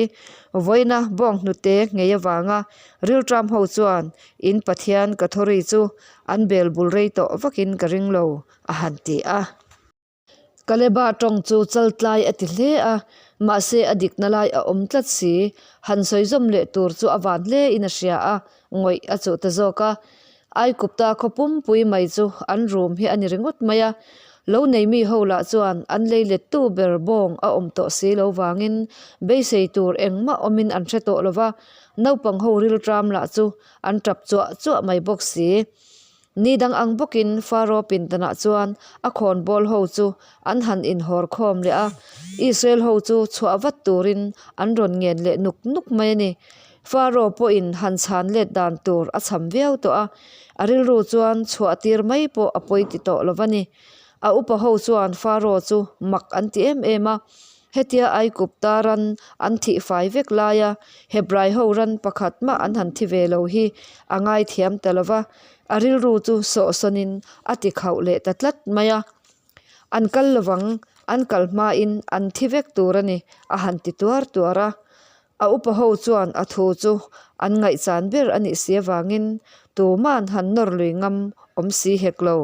vawiina bawnghnute ngei avanga rilṭam ho chuan in Pathian ka thawri chu an bel bul rei tawh vakin ka ring lo, a han ti a. Kaleba tawng chu chaltlai a ti hle a, mahse a dikna lai a awm tlat si. Han sawi zawm leh tur chu a van hle in a hria a, ngawih a chuh ta zawk a. Aikupta khaw pumpui mai chu an rum hi a ni ringawt mai a, lo nei mi ho lah chuan an lei lettu ber bawng a awm tawh si lo vangin beisei tur engmah awmin an hre tawh lo va, naupang ho rilṭam lah chu an ṭap chuah chuah mai bawk si. Ni dang ang bawkin Faro pindanah chuan a khawnbawl ho chu an han inhawr khawm leh a, Israel ho chu chhuah vat turin an rawn ngen leh nuk nuk mai a ni. Faro pawhin han chhan let dan tur a chham viau tawh a, a rilru chuan chhuah tir mai pawh a pawi ti tawh lo va ni. A upa ho chuan Faro chu mak an ti em em a, Hetia Aigupta ran an thih fai vek laia Hebrai ho ran pakhat mah an han thi ve lo hi a ngaithiam ta lo va, a rilru chu sawhsawnin a ti khauh leh ta tlat mai a. An kal lovang, an kal hmain an thi vek tur a ni, a han ti tuar tuar a. A upa ho chuan a thu chu an ngaihchan ber a nih si avangin tuma'n han nawr lui ngam awm si hek lo.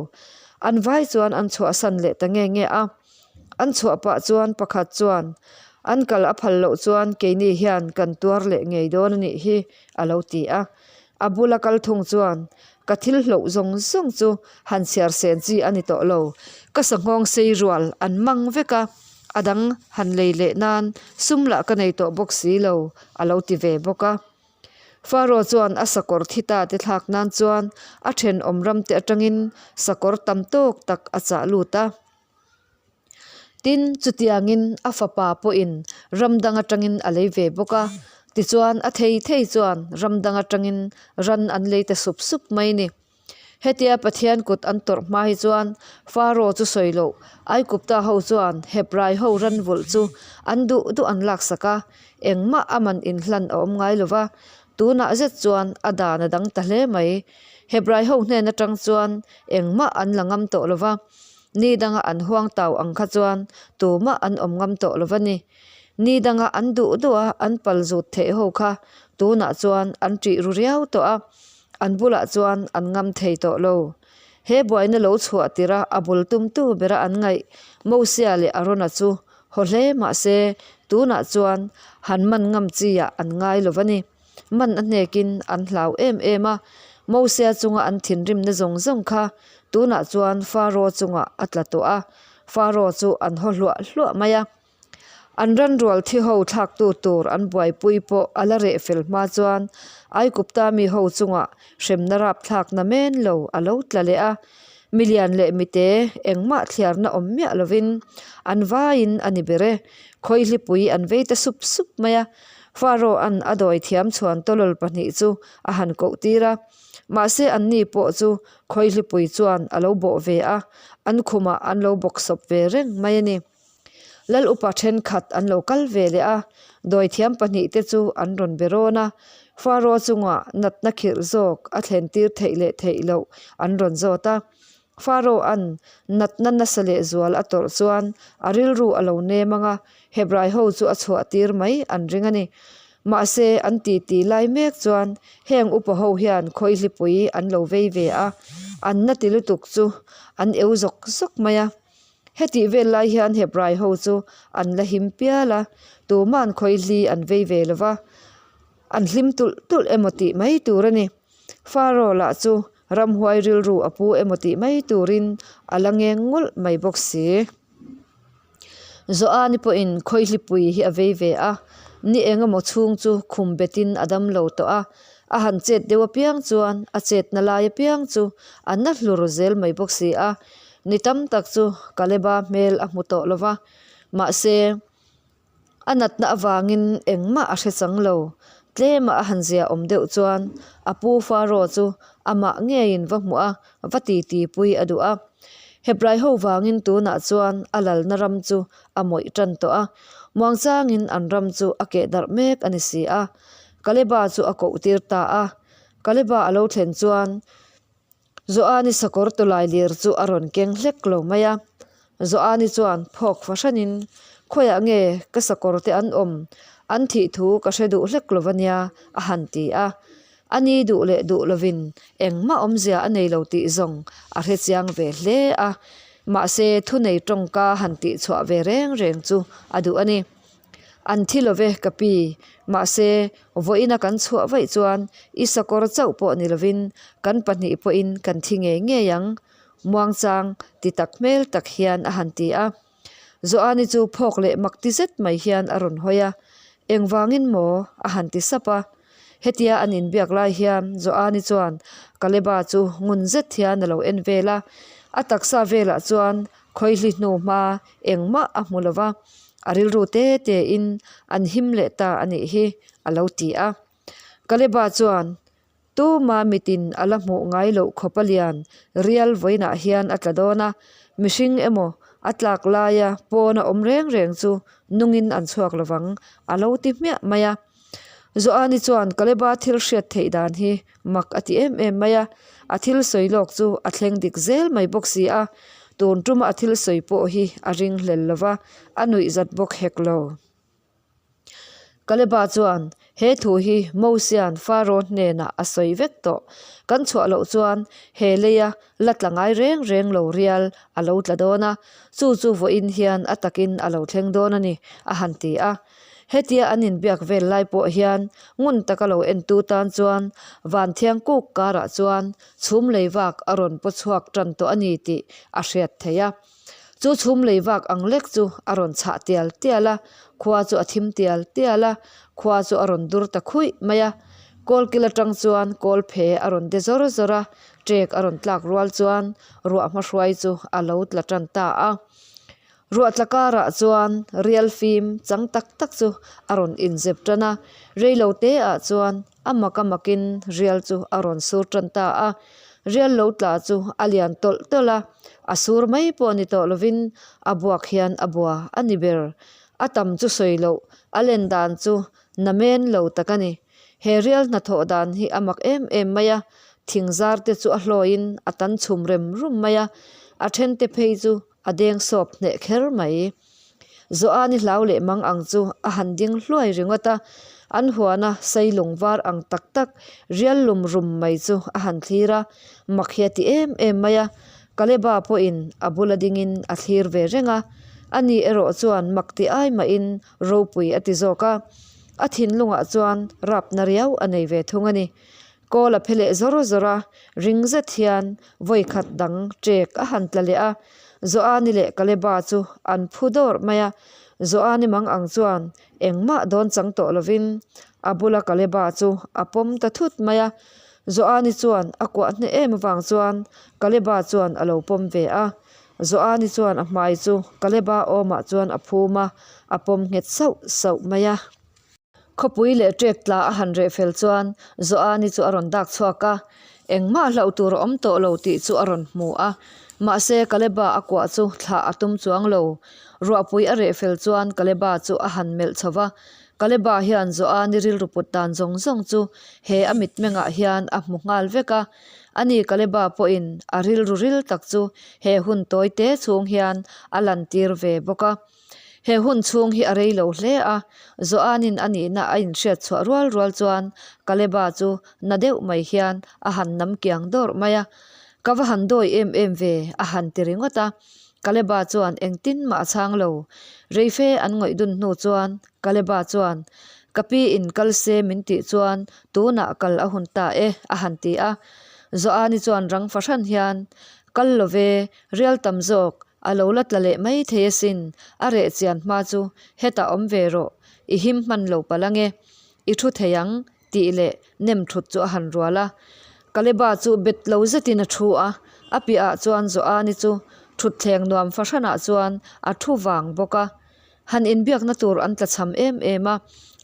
An vai chuan an chhuahsan leh ta nge nge a. An chhuah pah chuan pakhat chuan, An kal a phal loh chuan keini hian kan tuar leh ngei dawn a nih hi, a lo ti a. A bula kal thung chuan, Ka thil hloh zawng zawng chu han chhiar sen chi a ni tawh lo. Ka sanghawng sei rual an mang vek a, a dang han lei leh nan sum lah ka nei tawh bawk si lo, a lo ti ve bawk a. Faro chuan a sakawr thi ta te thlak nan chuan a thenawm ramte atangin sakawr tam tawk tak a chah lut a. Tin, chutiangin a fapa pawhin ram dang atangin a lei ve bawk a, tichuan a thei thei chuan ram dang atangin ran an lei ta sup sup mai a ni. Hetia Pathian kut an tawrh hma hi chuan Faro chu sawi loh, Aikupta ho chuan Hebrai ho ran vulh chu an duh duh an laksak a, engmah a man inhlan a awm ngai lo va, tunah zet chuan a dan a dang ta hle mai. Hebrai ho hnen atang chuan engmah an la ngam tawh lo va, Ni danga an huang tau ang kha chuan tumah an awm ngam tawh lo va ni. Ni danga an duh duh a an pal zut theih ho kha tunah chuan an ṭih ru riau tawh a, an bulah chuan an ngam thei tawh lo. He buaina lo chhuah tirh a a bul tumtu bera an ngaih Mosia leh Arona chu haw hle mah se tunah chuan han man ngam chi ah an ngai lo va ni. Man a hnekin an hlau em em a. Mosia chunga an thinrimna zawng zawng kha tunah chuan Faro chungah a tla tawh a. Faro chu an haw hluah hluah mai a. An ranrual thi ho thlaktu tur an buaipui pawh a la reh fel hma chuan Aigupta mi ho chungah hremna rapthlakna men lo a lo tla leh a. Milian leh mite engmah thliarna awm miah lovin an vaiin a ni ber e. Khawihlipui an vei ta sup sup mai a. Pharaoh-a'n a dawi thiam chhuan tawlawl pahnih chu a han koh tir a. Mahse anni pawh chu khawihlipui chuan a lo bawh ve a, an khumah an lo bawksawp ve reng mai a ni. Lal upa thenkhat an lo kal ve leh a, dawithiam pahnihte chu an rawn be rawn a, Pharaoh chungah natna khirh zawk a thlen tir theih leh theih loh an rawn zawt a. Pharaoh-a'n natna nasa leh zual a tawrh chuan a rilru a lo nem ang a, Hebrai ho chu a chhuah tir mai an ring a ni. Mahse, an titi lai mek chuan heng upa ho hian khawihlipui an lo vei ve a, an na ti lutuk chu an eu zawk zawk mai a. Hetih vel lai hian Hebrai ho chu an la him pial a, tuma'n khawihli an vei ve lo va, an hlim tulh tulh emaw tih mai tur a ni. Pharaoh lah chu ramhuai rilru a pu emaw tih mai turin a la ngeng ngulh mai bawk si. Joani pawhin khawihlipui hi a vei ve a, ni eng emaw chhung chu khum betin a dam lo tawh a, a han chet deuh apiang chuan a chetna lai apiang chu a na hlur zel mai bawk si a. Ni tam tak chu Kaleba hmel a hmu tawh lo va, mahse, a natna avangin engmah a hre chang lo. Tlema a han zia awm deuh chuan a pu Faro chu amah ngeiin va hmuh a, va titi pui a duh a. Hebrai ho vangin tunah chuan a lalna ram chu a mawih tan tawh a, muangchangin an ram chu a keh darh mek a ni si a. Kaleba chu a koh tir ta a. Kaleba a lo thlen chuan Joani sakawr tawlai lir chu a rawn keng hlek lo mai a. Joani chuan phawk fahranin, Khawiah nge ka sakawr te an awm? An thih thu ka hre duh hlek lo ania, a han ti a. A ni duh leh duh lovin engmah awmzia a nei lo tih zawng a hre chiang ve hle a. Mahse thunei tawngka han tih chhuah ve reng reng chu a duh a ni. An thi lo ve ka pi, mahse vawiina kan chhuah vaih chuan i sakawr chauh pawh ni lovin kan pahnih pawhin kan thi ngei ngei ang, muangchang ti tak hmel tak hian a han ti a. Joani chu phawk leh mak ti zet mai hian a rawn hawi a, Engvangin maw? a han ti sap a. Hetia an inbiak lai hian Joani chuan Kaleba chu ngun zet hian a lo en vel a, a taksa velah chuan Khawihli hnu hma engmah a hmu lo va, a rilru te te in an him leh ta a nih hi a lo ti a. Kaleba chuan, Tuma mitin a la hmuh ngai loh khawpa lian rial vawiinah hian a tla dawn a, mihring emaw a tlak laia pawn a awm reng reng chu nungin an chhuak lo vang a lo ti hmiah mai a. Joani chuan Kaleba thil hriat theih dan hi mak a ti em em mai a, a thil sawi lawk chu a thleng dik zel mai bawk si a, tun tuma a thil sawi pawh hi a ring hlel lo va, a nuih zat bawk hek lo. Kaleba chuan he thu hi Mosia'n Faro hnenah a sawi vek tawh, kan chhuah loh chuan he leia la tla ngai reng reng lo rial a lo tla dawn a, chu chu vawiin hian a takin a lo thleng dawn a ni, a han ti a. Hetia an inbiak vel lai pawh hian ngun taka lo entu tan chuan Vanthiang kuk karah chuan chhum lei vak a rawn paw chhuak tan tawh a ni tih a hriat theih a. Chu chhum lei vak ang lek chu a rawn chhah tial tial a, khua chu a thim tial tial a, khua chu a rawn dur ta khuih mai a. Kawlkil atang chuan kawlphe a rawn de zawr zawr a, ṭek a rawn tlak rual chuan ruah hmahruai chu a lo tla tan ta a. Ruah tla karah chuan rial fim chang tak tak chu a rawn inzep tan a, reilo te ah chuan a mak a makin rial chu a rawn sur tan ta a. Rial lo tla chu a lian tawlh tawlh a, a sur mai pawh ni tawh lovin a buak hian a bua a ni ber. A tam chu sawi loh, a len dan chu namen lo tak a ni. He rial hnathawh dan hi a mak em em mai a, thing zar te chu a hlawiin a tan chhum rem rum mai a, a then te phei chu A deng sawp hneh kher mai. Joani hlau leh mang ang chu a han ding hluai ringawt a, an huana sailung var ang tak tak rial lum rum mai chu a han thlir a, mak hi a ti em em mai a. Kaleba pawhin a bula dingin a thlir ve reng a, ani erawh chuan mak ti ai mahin ropui a ti zawk a. A thinlungah chuan rapna riau a nei ve thung a ni. Kawl a phe leh zawr zawr a, ring zet hian vawi khat dang ṭek a han tla leh a. Joani leh Kaleba chu an phu dawrh mai a, Joani mang ang chuan engmah dawn chang tawh lovin a bula Kaleba chu a pawm ta thut mai a. Joani chuan a kuah hneh em avang chuan Kaleba chuan a lo pawm ve a. Joani chuan a hmai chu Kaleba awmah chuan a phum a, a pawm nghet sauh sauh mai a. Khawpui leh ṭek tla a han reh fel chuan Joani chu a rawn dak chhuak a, engmah hlauh tur a awm tawh lo tih chu a rawn hmu a. Mahse, Kaleba a kuah chu thlah a tum chuang lo. Ruahpui a reh fel chuan Kaleba chu a han melh chho va. Kaleba hian Joani rilru put dan zawng zawng chu he a mitmengah hian a hmu nghal vek a. Ani Kaleba pawhin a rilru ril tak chu he hun tawi te chhung hian a lantir ve bawk a. He hun chhung hi a rei lo hle a, Joanin a nihna a inhriat chhuah rual rual chuan Kaleba chu na deuh mai hian a han nam kiang dawrh mai a, Ka va han dawi em em ve, a han ti ringawt a. Kaleba chuan engtin mah a chhang lo. Reife an ngawih dun hnu chuan Kaleba chuan, Ka pi in kal se min tih chuan tunah kal a hun ta e, a han ti a. Joani chuan rang fahran hian, Kal lo ve, rial tam zawk, A lo la tla leh mai thei asin, a reh chian hma chu hetah awm ve rawh, i him hman lo palh ange, i thu thei ang, tih leh nem thut chu a han rual a. Kaleba chu bet lo zetin a thu a, a piahah chuan Joani chu thutthleng nuam fahranah chuan a thu vang bawk a. Han inbiakna tur an tlachham em em a,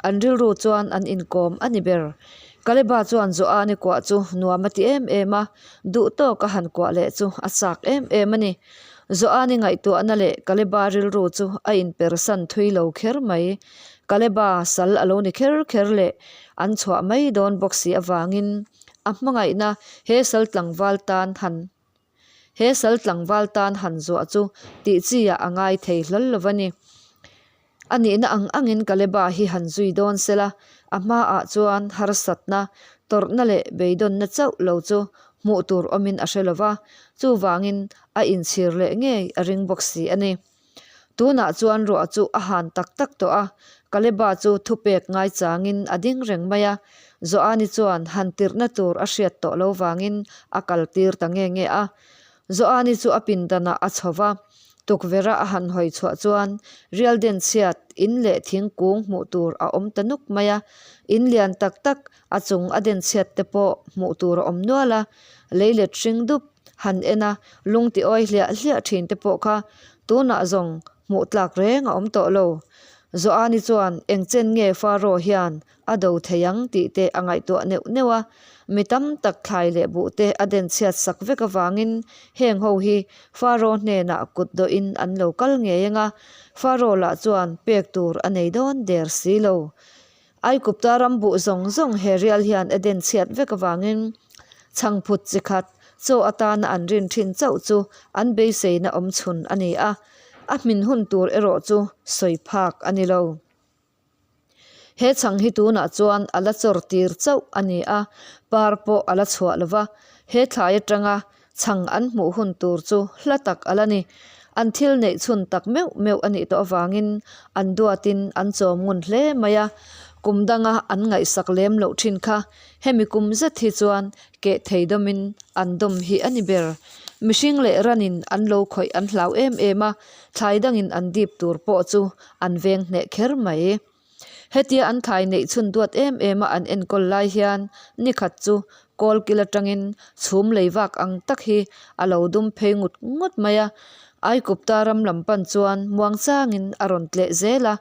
an rilru chuan an inkawm a ni ber. Kaleba chuan Joani kuah chu nuam a ti em em a, duh tawk a han kuah leh chu a chak em em a ni. Joani ngaihtuahna leh Kaleba rilru chu a inpersan thui lo kher mai. Kaleba sal a lo ni kher kher leh an chhuah mai dawn bawk si avangin a hmangaihna he sal tlangval tan han He sal tlangval tan han zuah chu tih chi ah a ngai thei hlawl lo va ni. A nihna ang angin Kaleba hi han zui dawn sela, a hmaah chuan harsatna, tawrhna leh beidawnna chauh lo chu hmuh tur awmin a hre lo va, chuvangin a inchhir leh ngei a ring bawk si a ni. Tunah chuan ruah chu a han tak tak tawh a, Kaleba chu thupek ngaichangin a ding reng mai a, Joani chuan han tirhna tur a hriat tawh lo vangin a kaltir ta nge nge a. Joani chu a pindanah a chho va, tukverha a han hawi chhuah chuan rial den chhiat in leh thingkung hmuh tur a awm ta nuk mai a, in lian tak tak a chung a den chhiat te pawh hmuh tur a awm nual a, leilet hring dup han en a, lung ti awi hliah hliah thin te pawh kha tunah zawng hmuh tlak reng a awm tawh lo. Joani chuan eng chen nge Faro hian a do thei ang tih te a ngaihtuah neuh neuh a, mi tam tak thlai leh buh te a den chhiat sak vek avangin heng ho hi Faro hnenah kut dawhin an lo kal ngei ang a, Faro lah chuan pek tur a nei dawn der si lo. Aikupta ram buh zawng zawng he rial hian a den chhiat vek avangin chhangphut chi khat chaw atana an rin thin chauh chu an beiseina awm chhun a ni a, a hmin hun tur erawh chu sawi phak a ni lo. He chhang hi tunah chuan a la chawr tir chauh a ni a, par pawh a la chhuah lo va, he thlai atanga Chhang an hmuh hun tur chu hla tak a la ni. An thil neih chhun tak meuh meuh a nih tawh avangin an duatin an chawm ngun hle mai a, kum danga an ngaihsak lem loh thin kha hemi kum zet hi chuan keh thei dawmin an dawm hi a ni ber. Mihring leh ranin an lo khawih an hlau em em a, thlai dangin an dip tur pawh chu an veng hneh kher mai. Hetia an thlai neih chhun duat em em a an enkawl lai hian ni khat chu kawl kil atangin chhum lei vak ang tak hi a lo dum phei ngut ngut mai a. Aikupta ram lam pan chuan muang changin a rawn tleh zel a,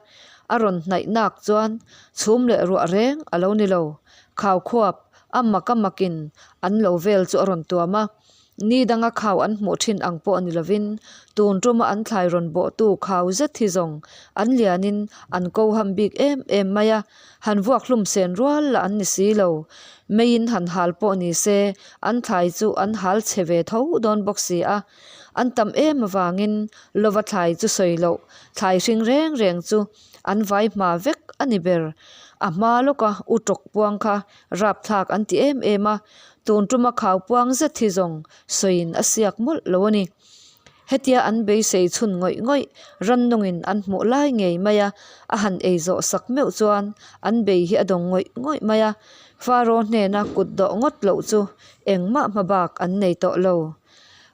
a rawn hnaih nak chuan chhum leh ruah reng a lo ni lo. Khau khuap a mak a makin an lo vel chu a rawn tuam a. Ni danga khau an hmuh thin ang pawh ni lovin, tun tuma an thlai rawn bawhtu khau zet hi zawng an lianin an ko ham bik em em mai a, han vuak hlum sen rual lah an ni si lo. Meiin han hal pawh ni se, an thlai chu an hal chhe ve tho dawn bawk si a. An tam em avangin lova thlai chu sawi loh, thlai hring reng reng chu an vai hma vek a ni ber. A hma lawka u tawk puang kha Rapthlak an ti em em a, tun tuma khau puang zet hi zawng sawiin a siak mawlh lo a ni. Hetia an beisei chhun ngawih ngawih rannungin an hmuh lai ngei mai a, a han ei zawh sak meuh chuan an bei hi a dawng ngawih ngawih mai a. Faro hnena kut dawh ngawt loh chu engmah hma bak an nei tawh lo.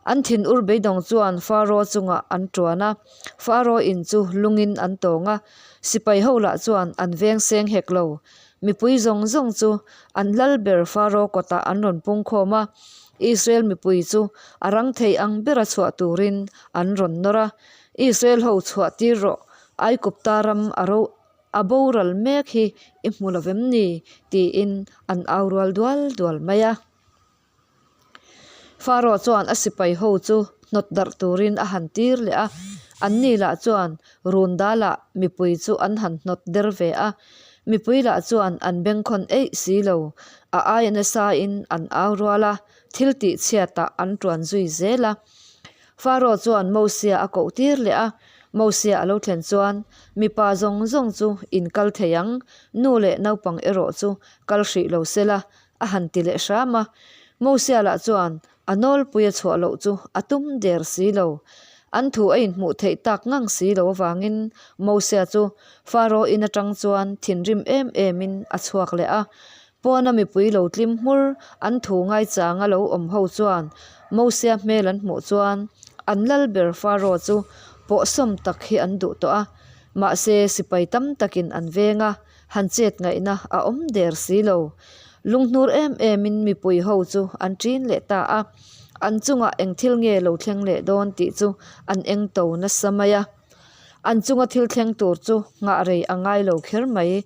An thin ur beidawng chuan Faro chungah an tuan a, Faro in chu lungin an tawng a, sipai ho lah chuan an veng seng hek lo. Mipui zawng zawng chu an lal ber Faro kawtah an rawn pung khawm a, Israel mipui chu a rang thei ang bera chhuah turin an rawn nawr a, Israel ho chhuah tir rawh, Aikupta ram a ro a boral mek hi i hmu lo vem ni? tiin an au rual dual dual mai a. Faro chuan a sipai ho chu hnawt darh turin a han tir leh a, anni lah chuan run dalah mipui chu an han hnawt der ve a, mipui lah chuan an bengkhawn eih si lo, a aia nasain an au rual a, thil tih chhiatah an tuan zui zel a. Faro chuan Mosia a koh tir leh a, Mosia a lo thlen chuan mipa zawng zawng chu in kal thei ang, nu leh naupang erawh chu kal hrih lo sela a han ti leh hram a. Mosia lah chuan a nawlpui a chhuah loh chu a tum der si lo. An thu a inhmuh theih tak ngang si lo avangin Mosia chu Faro in atang chuan thinrim em emin a chhuak leh a. Pawna mipui lo tlim hmur an thu ngaichanga lo awm ho chuan Mosia hmel an hmuh chuan an lal ber Faro chu pawhsawm tak hi an duh tawh a. Mahse sipai tam takin an veng a. Han chet ngaihna a awm der si lo. Lunghnur em emin mipui ho chu an ṭin leh ta a, an chungah eng thil nge lo thleng leh dawn tih chu an eng to nasa mai a. An chunga thil thleng tur chu nghah rei a ngai lo kher mai.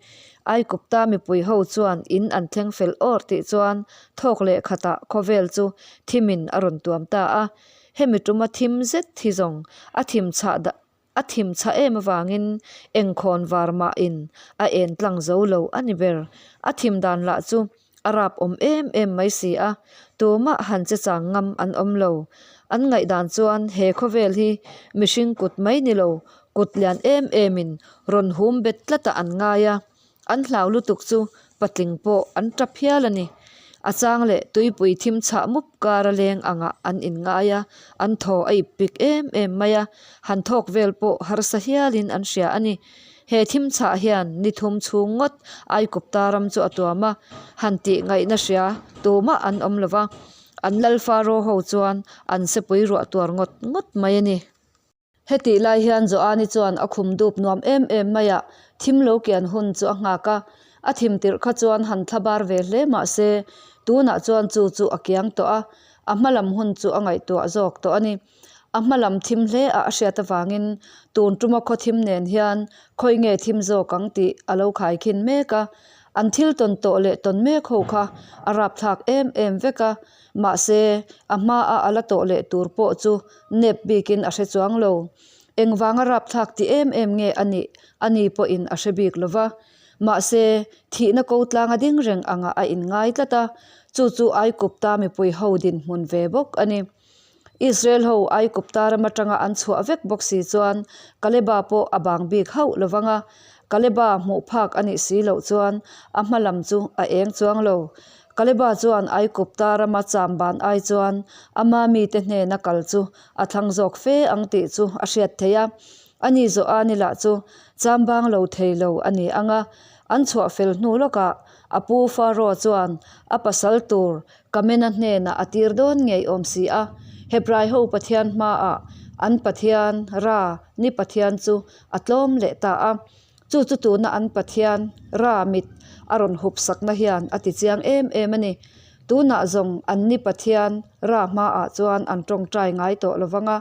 Aikupta mipui ho chuan in an thleng fel awr tih chuan thawk leh khatah khawvel chu thimin a rawn tuam ta a. Hemi tuma thim zet hi zawng a thim chhah A thim chhah em avangin engkhawn var mahin a en tlang zo lo a ni ber. A thim dan lah chu a rap awm em em mai si a, tumah han che chang ngam an awm lo. An ngaihdan chuan he khawvel hi mihring kut mai ni lo, kut lian em emin rawn hum bet tlatah an ngai a. An hlau lutuk chu patling pawh an tap hial a ni. A chang leh tuipui thim chhah mup kar a leng angah an inngai a, an thaw a ip pik em em mai a, han thawk vel pawh harsa hialin an hria a ni. He thim chhah hian ni thum chhung ngawt Aikupta ram chu a tuam a, han tih ngaihna hria tumah an awm lo va, an lal Faro ho chuan an sepui ruah tuar ngawt ngawt mai a ni. Hetih lai hian Joani chuan a khum dup nuam em em mai a, thim lo kian hun chu a nghak a. A thim tirh kha chuan han thla bar ve hle mah se, tunah chuan chu chu a kiang tawh a, a hma lam hun chu a ngaihtuah zawk tawh a ni. A hma lam thim hle a a hriat avangin tun tuma khaw thim nen hian khawi nge thim zawk ang tih a lo khaikhin mek a. An thil tawn tawh leh tawn mek ho kha a rapthlak em em vek a, Mahse, a hmaa a la tawh leh tur pawh chu nep bikin a hre chuang lo. Engvanga rapthlak ti em em nge a nih a ni pawhin a hre bik lo va. Mahse, thihna ko tlanga ding reng angah a inngai tlat a, chu chu Aikupta mipui ho dinhmun ve bawk a ni. Israel ho Aikupta ram atanga an chhuah vek bawk si chuan Kaleba pawh a bang bik hauh lo vang a, Kaleba hmuh phak a nih si loh chuan a hma lam chu a eng chuang lo. Kaleba chuan Aikupta rama cham ban ai chuan ama mite hnena kal chu a thlang zawk fe ang tih chu a hriat theih a. Ani zawh a ni lah chu cham bang lo thei lo a ni ang a. An chhuah fel hnu lawkah a pu Faro chuan a pasal tur Kamena hnenah a tir dawn ngei awm si a. Hebrai ho Pathian hmaah an Pathian, Ra, ni Pathian chu a tlawm leh ta a. Chu chu tuna an Pathian, Ra, mit a rawn hup sakna hian a ti chiang em em a ni. Tunah zawng an ni Pathian, Ra, hmaah chuan an tawngtai ngai tawh lo vang a,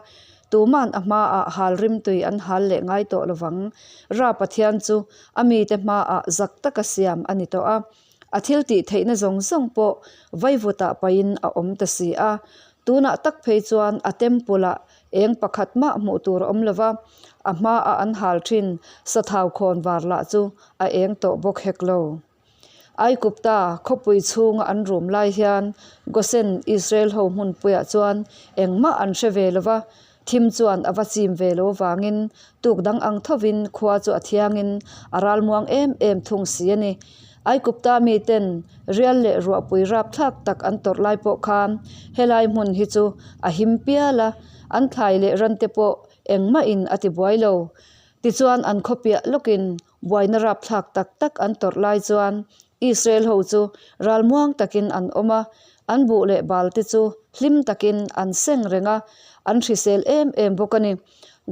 tuma'n a hmaah hal rimtui an hal leh ngai tawh lo vang. Ra Pathian chu a mite hmaah zak taka siam a ni tawh a. A thil tih theihna zawng zawng pawh vaivutah pahin a awm ta si a. Tunah tak phei chuan a temple-ah eng pakhat mah hmuh tur a awm lo va, a hmaah an hal thin sathau khawn var lah chu a eng tawh bawk hek lo. Aikupta khawpui chhunga an rum lai hian Gosen Israel ho hmunpuiah chuan engmah an hre ve lo va, Thim chuan a va chim ve lo vangin tuk dang ang thovin khua chu a thiangin a ralmuang em em thung si a ni. Aikupta miten rial leh ruahpui rapthlak tak an tawrh lai pawh khan helai hmun hi chu a him pial a, an thlai leh rante pawh engmahin a tibuai lo. Tichuan an khaw piah lawkin buaina rapthlak tak tak an tawrh lai chuan Israel ho chu ralmuang takin an awm a, an buh leh bal te chu hlim takin an seng reng a, an hrisel em em bawk a ni.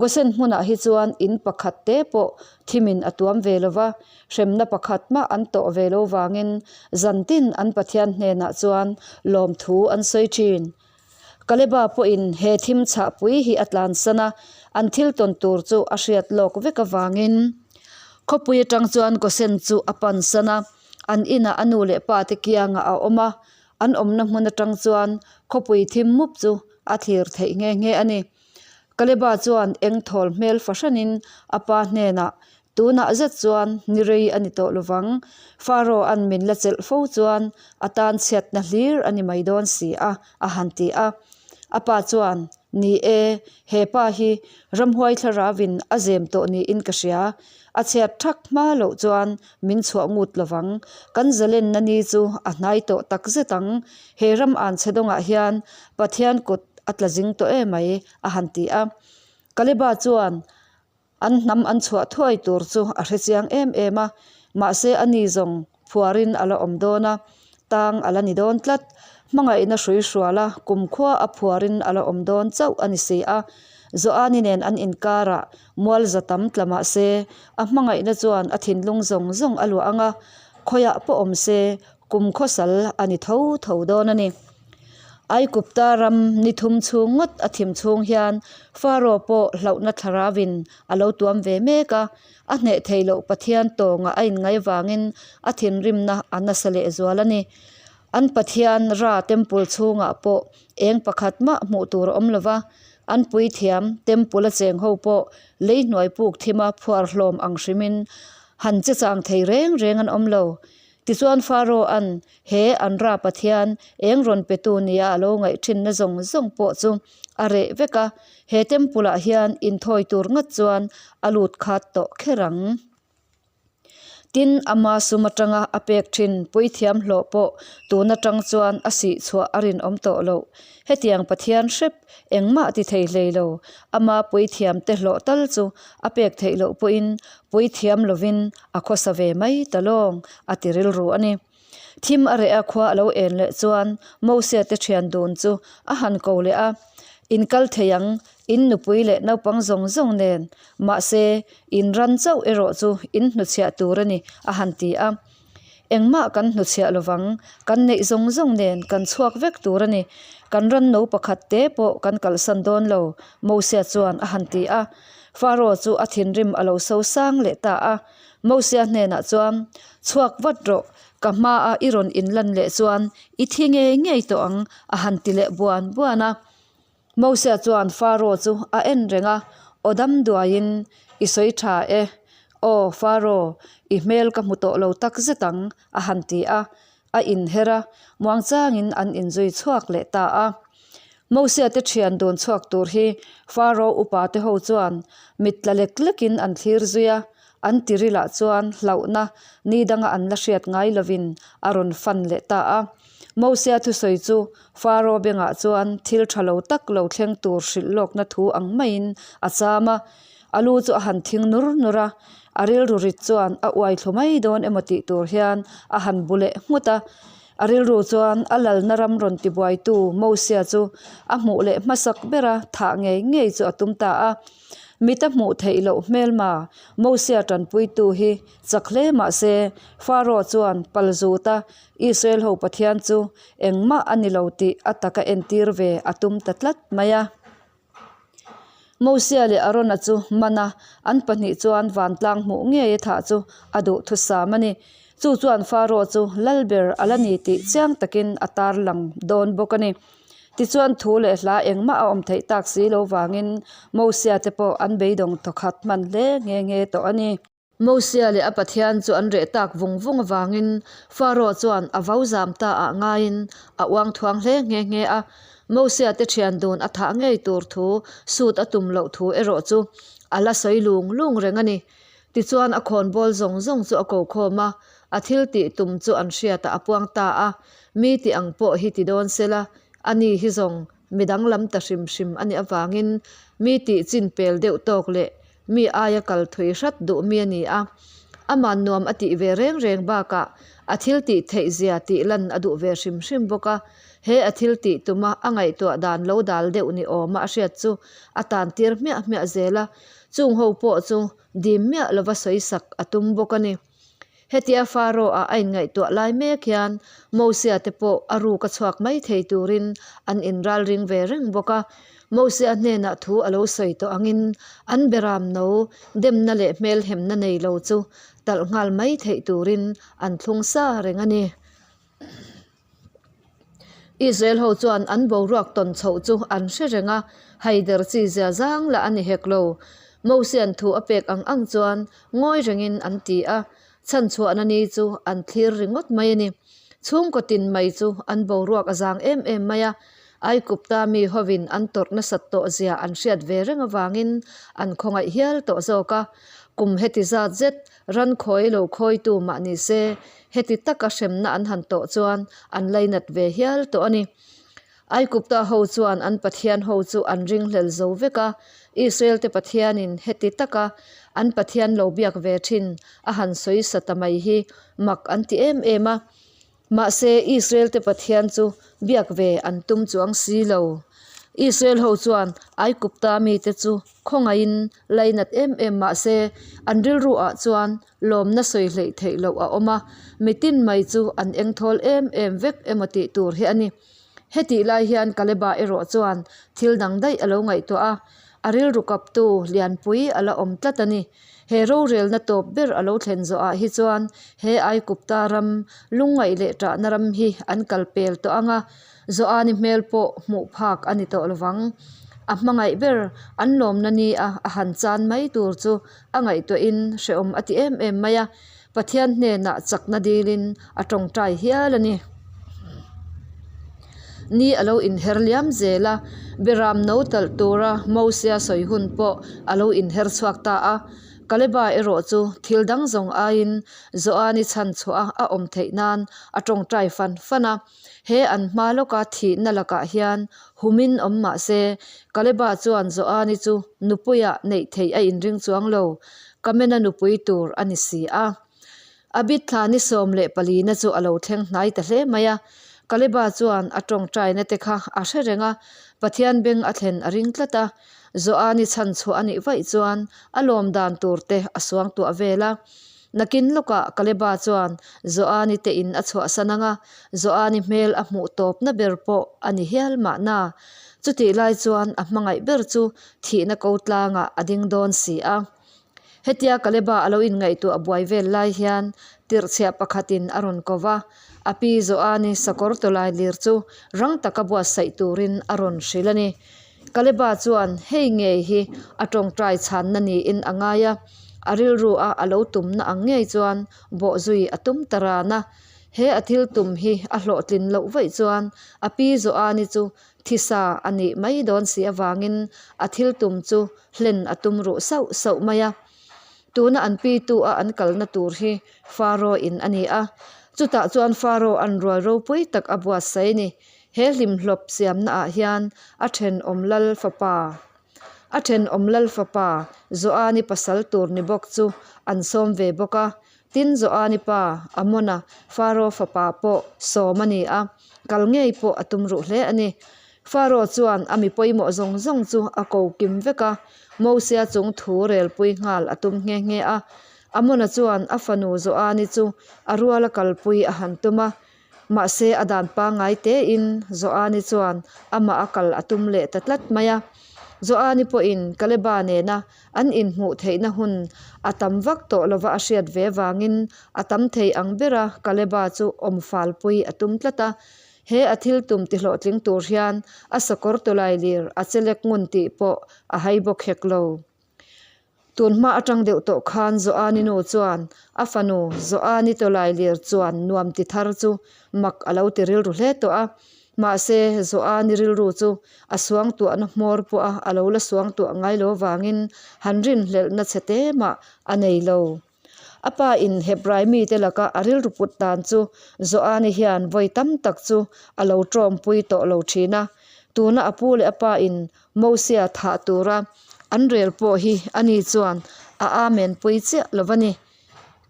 Gosen hmunah hi chuan in pakhat te pawh thimin a tuam ve lo va, hremna pakhat mah an tawh ve lo vangin zantin an Pathian hnenah chuan lawmthu an sawi thin. Kaleba pawhin he thim chhahpui hi a tlansan a, an thil tawn tur chu a hriat lawk vek avangin khawpui atang chuan Gosen chu a pansan a, an inah a nu leh pa te kiangah a awm a, an awmna hmun atang chuan khawpui thim mup chu a thlir theih nghe nghe a ni. Kaleba chuan eng thawl hmel fahranin a pa hnenah, Tunah zet chuan ni rei a ni tawh lovang, Pharaoh-a'n min la chelh fo chuan a tan chhiatna hlir a ni mai dawn si a, a han ti a. A pa chuan, Ni e, he pa hi ramhuai thlaravin a zem tawh niin ka hria. A chhiat thak hma loh chuan min chhuah ngut lovang. Kan zalenna ni chu a hnai tawh tak zet ang. He ram an chhe dawngah hian Pathian kut a tla zing tawh emai, a han ti a. Kaleba chuan an hnam an chhuah thuai tur chu a hre chiang em em a, mahse a ni zawng phuarin a la awm dawn a, tang a la ni dawn tlat. Hmangaihna hrui hruala kumkhua a phuarin a la awm dawn chauh a ni si a. Joani nen an inkarah mual za tam tla mah se, a hmangaihna chuan a thinlung zawng zawng a luah ang a, khawiah pawh awm se kumkhaw sal a ni tho tho dawn a ni. Aikupta ram ni thum chhung ngawt a thim chhung hian Pharaoh pawh hlauhna thlaravin a lo tuam ve mek a, a hneh thei loh Pathian tawngah a inngai vangin a thinrimna a nasa lehzual a ni. An Pathian Ra Temple chhungah pawh eng pakhat mah hmuh tur a awm lo va, an puithiam Temple a cheng ho pawh lei hnuai puk thima phuar hlawm ang hrimin han che chang thei reng reng an awm lo. Tichuan Pharaoh-a'n he an Ra Pathian eng rawn petu nia a lo ngaih thinna zawng zawng pawh chu a reh vek a, he temple-ah hian inthawi tur ngat chuan a lut khat tawh kher ang. Tin, ama sum atanga a pek thin puithiam hlawh pawh tun atang chuan a sih chhuah a rinawm tawh loh. Hetiang Pathian hrep engmah ti thei hlei lo, ama puithiam te hlawh tal chu a pek theih loh pawhin puithiam lovin a khawsa ve mai ta lawng, a ti rilru a ni. Thim a reh a khua a lo en leh chuan Mosia te thian dun chu a han ko leh a, In kal thei ang, in nupui leh naupang zawng zawng nen, mahse, in ran chauh erawh chu in hnuchhiah tur a ni, a han ti a. Engmah kan hnuchhiah lovang, kan neih zawng zawng nen kan chhuak vek tur a ni, kan ran no pakhat te pawh kan kalsan dawn lo, Mosia chuan a han ti a. Pharaoh chu a thinrim a lo so sang leh ta a. Mosia hnenah chuan, Chhuak vat rawh, ka hmaa i rawn inlan leh chuan i thi ngei ngei tawh ang, a han ti leh buan buan a. Mosia chuan Pharaoh chu a en reng a, Aw dam duaiin, i sawi tha e. Aw, Pharaoh, i hmel ka hmu tawh lo tak zet ang, a han ti a. A inher a, muangchangin an inzui chhuak leh ta a. Mosia te thian dun chhuak tur hi Pharaoh upa te ho chuan mit tla lek lekin an thlir zui a, an tirilah chuan hlauhna ni danga an la hriat ngai lovin a rawn fan leh ta a. Mosia thusawi chu Pharaoh bengah chuan thil tha lo tak lo thleng tur hrilh lawkna thu ang maiin a cham a, a lu chu a han thing nur nur a, a rilru rit chuan a uai thlu mai dawn emaw tih tur hian a han bu leh nghut a. A rilru chuan a lalna ram rawn tibuaitu Mosia chu a hmuh leh hmasak bera thah ngei ngei chu a tum ta a. Mita hmuh theih loh hmelma Mosia tanpuitu hi chak hle mah se, Pharaoh chuan palzuta Israel ho Pathian chu engmah a ni lo tih a taka entir ve a tum ta tlat mai a. Mosia leh Arona chu man a, an pahnih chuan vantlang hmuh ngei a thah chu a duh thusam a ni. Chu chuan Pharaoh chu lal ber a la ni tih chiang takin a tarlang dawn bawk a ni. Tichuan thu leh hla engmah a awm theih tak si lo vangin Mosia te pawh an beidawng thawkhat hman hle nghe nghe tawh a ni. Mosia leh a Pathian chu an reh tak vung vung avangin Pharaoh chuan a vau zam ta ah ngaiin a uang thuang hle nghe nghe a. Mosia te thian dun a thah ngei tur thu sut a tum loh thu erawh chu a la sawi lung lung reng a ni. Tichuan a khawnbawl zawng zawng chu a ko khawm a. A thil tih tum chu an hriatah a puang ta a, mi tih ang pawh hi ti dawn sela, ani hi zawng mi danglam ta hrim hrim a nih avangin mi tih chin pel deuh tawk leh mi aia kal thui hrat duh mi a ni a. Ama'n nuam a tih ve reng reng bakah a thil tih theih zia tih lan a duh ve hrim hrim bawk a. He a thil tih tuma a ngaihtuah dan lo dal deuh ni awma a hriat chu a tan tir hmiah hmiah zel a, chung ho pawh chu dim miah lova sawi sak a tum bawk a ni. Hetia Pharaoh-a a inngaihtuah lai mek hian Mosia te pawh a ruk a chhuak mai thei turin an inralring ve reng bawk a. Mosia hnenah thu a lo sawi tawh angin an beram no demna leh hmelhemna nei lo chu talh nghal mai theih turin an thlung sa reng a ni. Israel ho chuan an boruak tawn chhoh chu an hre reng a, haider chi zia zang lah a ni hek lo. Mosia'n thu a pek ang ang chuan ngawi rengin an ti a, chhanchhuahna ni chu an thlir ringawt mai a ni. Chhungkaw tin mai chu an boruak a zang em em mai a, Aikupta mi hovin an tawrh nasat tawh zia an hriat ve reng avangin an khawngaih hial tawh zawk a. Kum heti zat zet ran khawi lo khawitu mah ni se, Heti taka hremna an han tawh chuan an lainat ve hial tawh a ni. Aikupta ho chuan an Pathian ho chu an ringhlel zo vek a, Israel-te Pathianin heti taka an Pathian lo biak ve thin a han sawi sa ta mai hi mak an ti em em a. Mahse, Israel-te Pathian chu biak ve an tum chuang si lo. Israel ho chuan Aikupta mite chu khawngaihin lainat em em mah se, an rilru ah chuan lawmna sawi hleih theih loh a awm a, mitin mai chu an engthawl em em vek emaw tih tur hi a ni. Hetih lai hian Kaleba erawh chuan thil dang daih a lo ngaihtuah a, a rilru kaptu lianpui a la awm tlat a ni. He rorelna tawp ber a lo thlen zawhah hi chuan he Aikupta ram lungngaih leh ṭahna ram hi an kal pel tawh ang a, Joani hmel pawh hmuh phak a ni tawh lovang. A hmangaih ber an lawmna ni a a han chan mai tur chu a ngaihtuahin hrehawm a ti em em mai a, Pathian hnenah chakna dilin a tawngtai hial a ni. Ni a lo inher liam zel a, Beram no talh tura Mosia sawi hun pawh a lo inher chhuak ta a. Kaleba erawh chu thil dang zawng aiin Joani chhan chhuah a awm theih nan a tawngtai fan fan a. He an hma lawka thihna lakah hian humin awm mah se, Kaleba chuan Joani chu nupuia neih theih a inring chuang lo, Kamena nupui tur a ni si a. Abit thla ni 14 na chu a lo thleng hnai ta hle mai a. Kaleba chuan a tawngtaina te kha a hre reng a, Pathian beng a thlen a ring tlat a. Joani chhan chhuah a nih vaih chuan a lawm dan tur te a suangtuah vel a. Nakin lawkah Kaleba chuan Joani te in a chhuahsan ang a, Joani hmel a hmuh tawpna ber pawh a ni hial mahna. Chutih lai chuan a hmangaih ber chu thihna ko tlangah a ding dawn si a. Hetia Kaleba a lo inngaihtuah buai vel lai hian tirhchhiah pakhatin a rawn ko va, a pi Joani sakawr tawlai lir chu rang taka buatsaih turin a rawn hrilh a ni. Kaleba chuan hei ngei hi a tawngtai chhanna niin a ngai a, a rilru a a lo tumna ang ngei chuan bawhzui a tum ta ran a. He a thil tum hi a hlawhtlin loh vaih chuan a pi Joani chu thisa a nih mai dawn si avangin a thil tum chu hlen a tum ruh sauh sauh mai a. Tuna an pitu a an kalna tur hi Faro in a ni a, chutah chuan Faro an rual ropui tak a buatsaih a ni. He hlimhlawp siamna ah hian a thenawm lal fapa a thenawm lal fapa Joani pasal tur ni bawk chu an sawm ve bawk a. Tin, Joani pa Amona Faro fapa pawh sawm a ni a, kal ngei pawh a tum ruh hle a ni. Faro chuan a mi pawimawh zawng zawng chu a ko kim vek a, Mosia chung thu relpui nghal a tum nghe nghe a. Amona chuan a fanu Joani chu a ruala kalpui a han tum a, Mahse a dan pangngai tein Joani chuan amah a kal a tum leh ta tlat mai a. Joani pawhin Kaleba nena an inhmuh theihna hun a tam vak tawh lova a hriat ve vangin a tam thei ang bera Kaleba chu awm falpui a tum tlat a. He a thil tum tihlawhtling tur hian a sakawr tawlai lir a chelek ngun tih pawh a hai bawk hek lo. Tun hma atang deuh tawh khan Joani nu chuan a fanu Joani tawlai lir chuan nuam ti thar chu mak a lo ti rilru hle tawh a. Mahse, Joani rilru chu a suangtuahna hmawr pawh a a lo la suangtuah ngai lo vangin han rinhlelhna chhe te mah a nei lo. A pa in Hebrai mite laka a rilru put dan chu Joani hian vawi tam tak chu a lo tawmpui tawh lo thin a. Tuna a pu leh a pa in Mosia thah tura an rel pawh hi ani chuan a amen pui chiah lo va ni.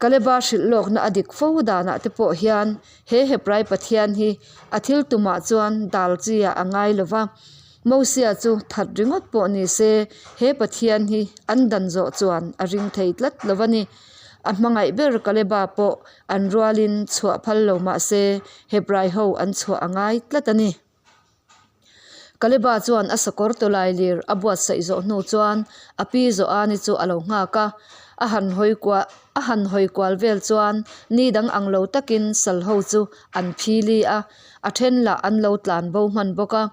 Kaleba hrilh lawkna a dik fo danah te pawh hian he Hebrai Pathian hi a thil tumah chuan dal chi ah a ngai lo va. Mosia chu that ringawt pawh ni se he Pathian hi an dan zawh chuan a ring thei tlat lo va ni. A hmangaih ber Kaleba pawh an rualin chhuah phal lo mah se Hebrai ho an chhuah a ngai tlat a ni. Kaleba chuan a sakawr tawlai lir a buatsaih zawh hnu chuan a pi Joani chu a lo nghak a, a han hawi kual a han hawi kual vel chuan ni dang ang lo takin sal ho chu an phili a, a then lah an lo tlan bo hman bawk a.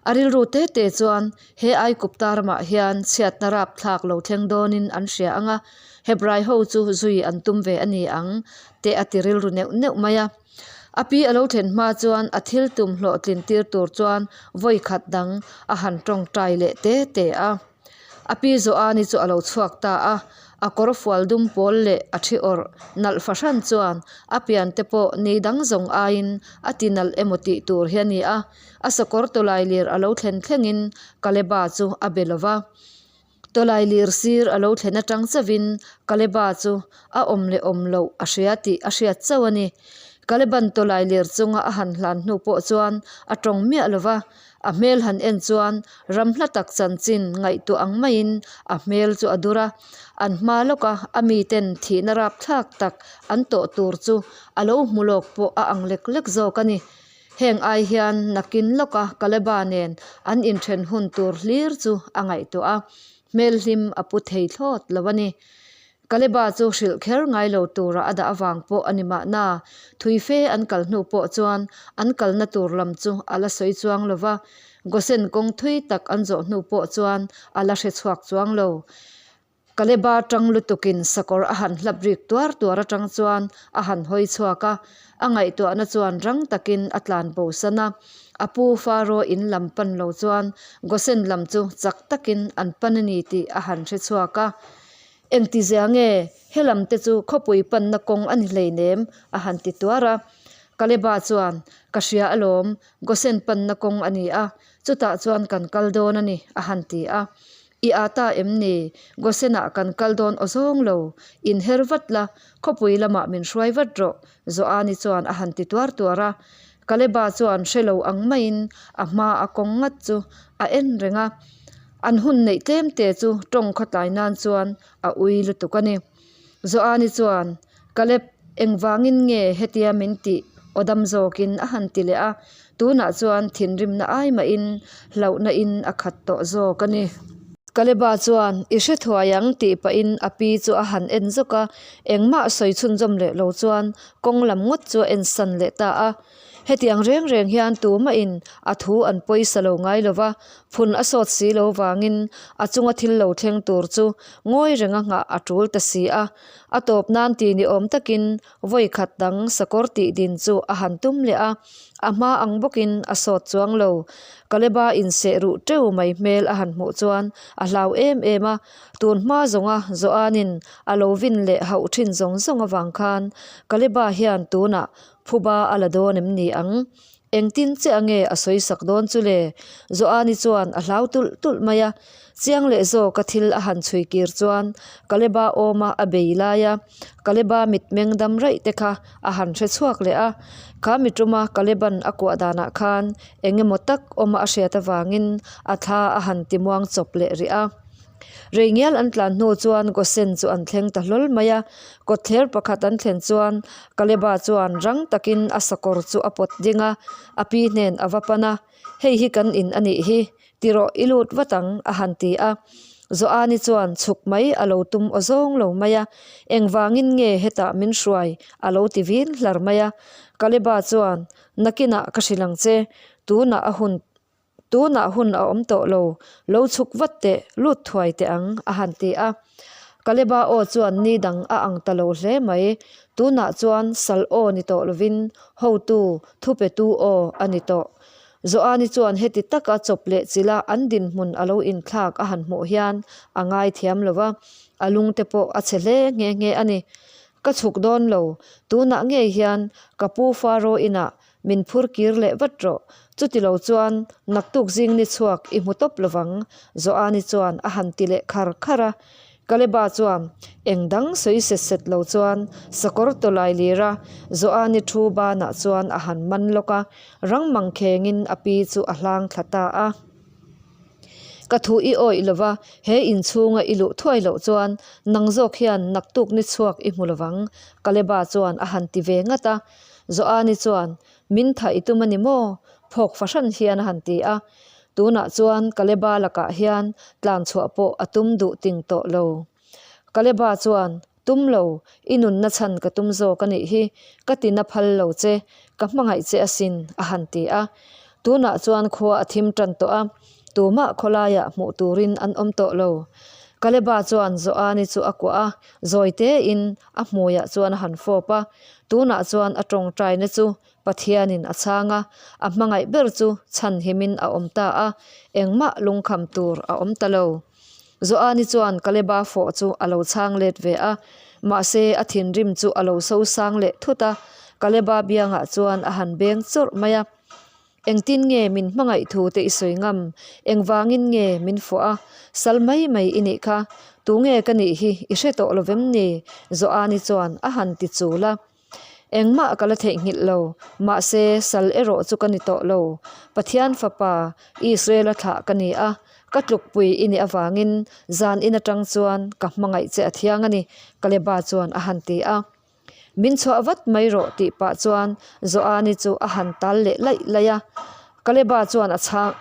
A rilru te te chuan he Aikupta ramah hian chhiatna rapthlak lo thleng dawnin an hria ang a, Hebrai ho chu zui an tum ve a ni ang te a ti rilru neuh neuh mai a. A pi a lo thlen hma chuan a thil tum hlawhtlin tir tur chuan vawi khat dang a han tawngtai leh te te a. A pi Joani chu a lo chhuak ta a, a kawr fual dum pawl leh a thi awrh nalh fahran chuan a pian te pawh ni dang zawng aiin a ti nalh emaw tih tur hi a ni a. A sakawr tawlai lir a lo thlen thlengin Kaleba chu a be lo va. Tawlai lir sir a lo thlen atang chauhin Kaleba chu a awm leh awm loh a hria tih a hriat chauh a ni. Kaleban tawlai lir chunga a han hlan hnu pawh chuan a tawng miah lo va, a hmel han en chuan ram hla tak chanchin ngaihtuah ang maiin a hmel chu a dur a. An hma lawka a miten thihna rapthlak tak an tawh tur chu a lo hmu lawk pawh a ang lek lek zawk a ni. Heng ai hian nakin lawka Kaleba nen an inthen hun tur hlir chu a ngaihtuah a, hmel hlim a pu thei thlawt lo a ni. Kaleba chu hrilh kher ngai lo tura a dah avang pawh a ni mahna, thui fe an kal hnu pawh chuan an kalna tur lam chu a la sawi chuang lo va, Gosen kawng thui tak an zawh hnu pawh chuan a la hre chhuak chuang lo. Kaleba tang lutukin sakawr a han hlap rik tuar tuar atang chuan a han hawi chhuak a, a ngaihtuahna chuan rang takin a tlan bo san a. A pu Faro in lam pan lo chuan Gosen lam chu chak takin an pan a ni tih a han hre chhuak a. Engtizia nge he lam te chu khawpui panna kawng a ni hleinem? a han ti tuar a. Kaleba chuan, Ka hria alawm, Gosen panna kawng a ni a, chutah chuan kan kal dawn a ni, a han ti a. I â ta em ni? Gosenah kan kal dawn aw zawng lo. Inher vat la, khawpui lamah min hruai vat rawh, Joani chuan a han ti tuar tuar a. Kaleba chuan hre lo ang maiin a hma a kawng ngat chu a en reng a. An hun neih tlem te chu tawng khawtlai nan chuan a ui lutuk a ni. Joani chuan, Kaleb, engvangin nge hetia min tih aw dam zawkin a han ti leh a, tunah chuan thinrimna ai mahin hlauhna in a khat tawh zawk a ni. Kaleba chuan, I hre thuai ang tih pahin a pi chu a han en zawk a, engmah sawi chhunzawm leh lo chuan kawng lam ngawt chu a ensan leh ta a. Hetiang reng reng hian tumahin a thu an pawisa lo ngai lo va, phun a sawt si lo vangin a chunga thil lo thleng tur chu ngawi renga nghah a tul ta si a. A tawp nan ti ni awm takin vawi khat dang sakawr tih din chu a han tum leh a, a hma ang bawkin a sawt chuang lo. Kaleba inseh ruh teuh mai hmel a han hmuh chuan a hlau em em a, tun hma zawnga Joanin a lo vin leh hauh thin zawng zawng avang khan Kaleba hian tunah Phuba a la dawn em ni ang? Engtin che ange a sawi sak dawn chu le? Joani chuan a hlau tulh tulh mai a. Chiang leh zawka thil a han chhui kir chuan Kaleba awma a bei lai a, Kaleba mitmeng dam raih te kha a han hre chhuak leh a. Kha mituma Kaleban a kuah danah khan eng emaw tak awma a hriat avangin a thla a han timuang chawp leh rih a. Rei ngial an tlan hnu chuan Gosen chu an thleng ta hlawl mai a, kawtthler pakhat an thlen chuan Kaleba chuan rang takin a sakawr chu a pawt ding a, a pi hnen a va pan a, Hei hi kan in a nih hi, ti rawh i lut vat ang a han ti a. Joani chuan chhuk mai a lo tum aw zawng lo mai a, Engvangin nge hetah min hruai a lo ti vin hlar mai a. Kaleba chuan, Nakinah ka hrilh ang che, tunah a hun Tunah hun a awm tawh lo, lo chhuk vat teh, lut thuai teh ang, a han ti a. Kaleba aw chuan ni dang a ang ta lo hle mai. Tunah chuan sal aw ni tawh lovin hotu, thupetu aw a ni tawh. Joani chuan heti taka chawp leh chila an dinhmun a lo inthlak a han hmuh hian a ngaithiam lo va, a lungte pawh a chhe hle nghe nghe a ni. Ka chhuk dawn lo, tunah ngei hian ka pu Faro inah min phur kir leh vat rawh, chuti lo chuan naktuk zing ni chhuak i hmu tawp lovang, Joani chuan a han ti leh khar khar a. Kaleba chuan eng dang sawi set set lo chuan sakawr tawlai lira Joani thu banah chuan a han man lawk a, rang mangkhengin a pi chu a hlang thla ta a. Ka thu i awih lova, he inchhunga i luh thuai loh chuan nang zawk hian naktuk ni chhuak i hmu lovang, Kaleba chuan a han ti ve ngat a. Joani chuan, Min thah i tum a ni maw? Phawk fahran hian a han ti a. Tunah chuan Kaleba lakah hian tlan chhuah pawh a tum duh ting tawh lo. Kaleba chuan, Tum lo, i nunna chhan ka tum zawk a nih hi, ka tina phal lo che, ka hmangaih che asin, a han ti a. Tunah chuan khua a thim tan tawh a, tumah khawlaiah hmuh turin an awm tawh lo. Kaleba chuan Joani chu a kuah a, zawi tein a hmuiah chuan a han fawp a. Tunah chuan a tawngtaina chu Pathianin a chhang a, a hmangaih ber chu chhanhimin a awm ta a, engmah lungkham tur a awm ta lo. Joani chuan Kaleba fawh chu a lo chhang let ve a, mahse a thinrim chu a lo so sang leh thut a, Kaleba biangah chuan a han beng chawrh mai a. Engtin nge min hmangaih thu te i sawi ngam? Engvangin nge min fawh a? Sal mai mai i nih kha. Tunge ka nih hi i hre tawh lovem ni? Joani chuan a han ti chul a. Engmah ka la theihnghilh lo, mahse sal erawh chu ka ni tawh lo. Pathian Fapa, Israela thlah ka ni a, ka tlukpui i nih avangin zan in atang chuan ka hmangaih che a thiang a ni, Kaleba chuan a han ti a. Min chhuah vat mai rawh tih pah chuan Joani chu a han tal leh laih laih a. Kaleba chuan a chhang.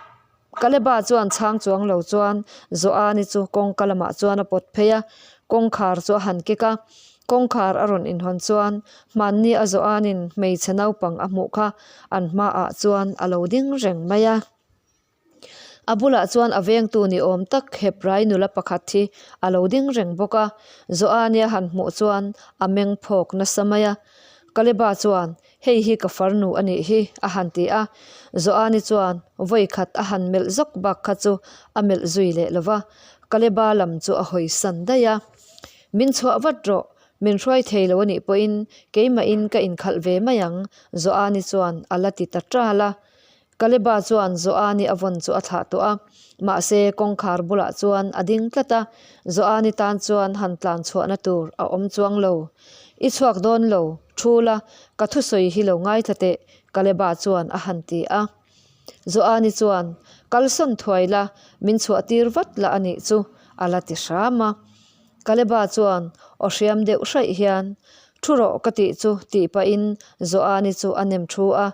Kaleba chuan chhang chuang lo chuan Joani chu kawngka lamah chuan a pawt phei a, kawngkhar chu a han kek a. Kawngkhar a rawn inhawn chuan hmanni a Joanin hmeichhe naupang a hmuh kha an hmaah chuan a lo ding reng mai a. A bulah chuan a vengtu ni awm tak Hebrai nula pakhat hi a lo ding reng bawk a. Joani a han hmuh chuan a meng phawk nasa mai a. Kaleba chuan Hei hi ka farnu a nih hi, a han ti a. Joani chuan vawi khat a han melh zawk bak kha chu a melh zui leh lo va, Kaleba lam chu a hawi san daih a. Min chhuah vat rawh, min hruai thei lo a nih pawhin keimahin ka inkhalh ve mai ang, Joani chuan a la ti ta ṭal a. Kaleba chuan Joani a vawn chu a thlah tawh a, mahse kawngkhar bulah chuan a ding tlat a, Joani tan chuan han tlan chhuahna tur a awm chuang lo. I chhuak dawn lo, thu la, ka thusawi hi lo ngaithla teh, Kaleba chuan a han ti a. Joani chuan, Kalsawn thuai la, min chhuah tir vat la a nih chu, a la ti hram a. Kaleba chuan aw hriam deuh hraih hian, Thu rawh ka tih chu tih pahin Joani chu a nem thu a,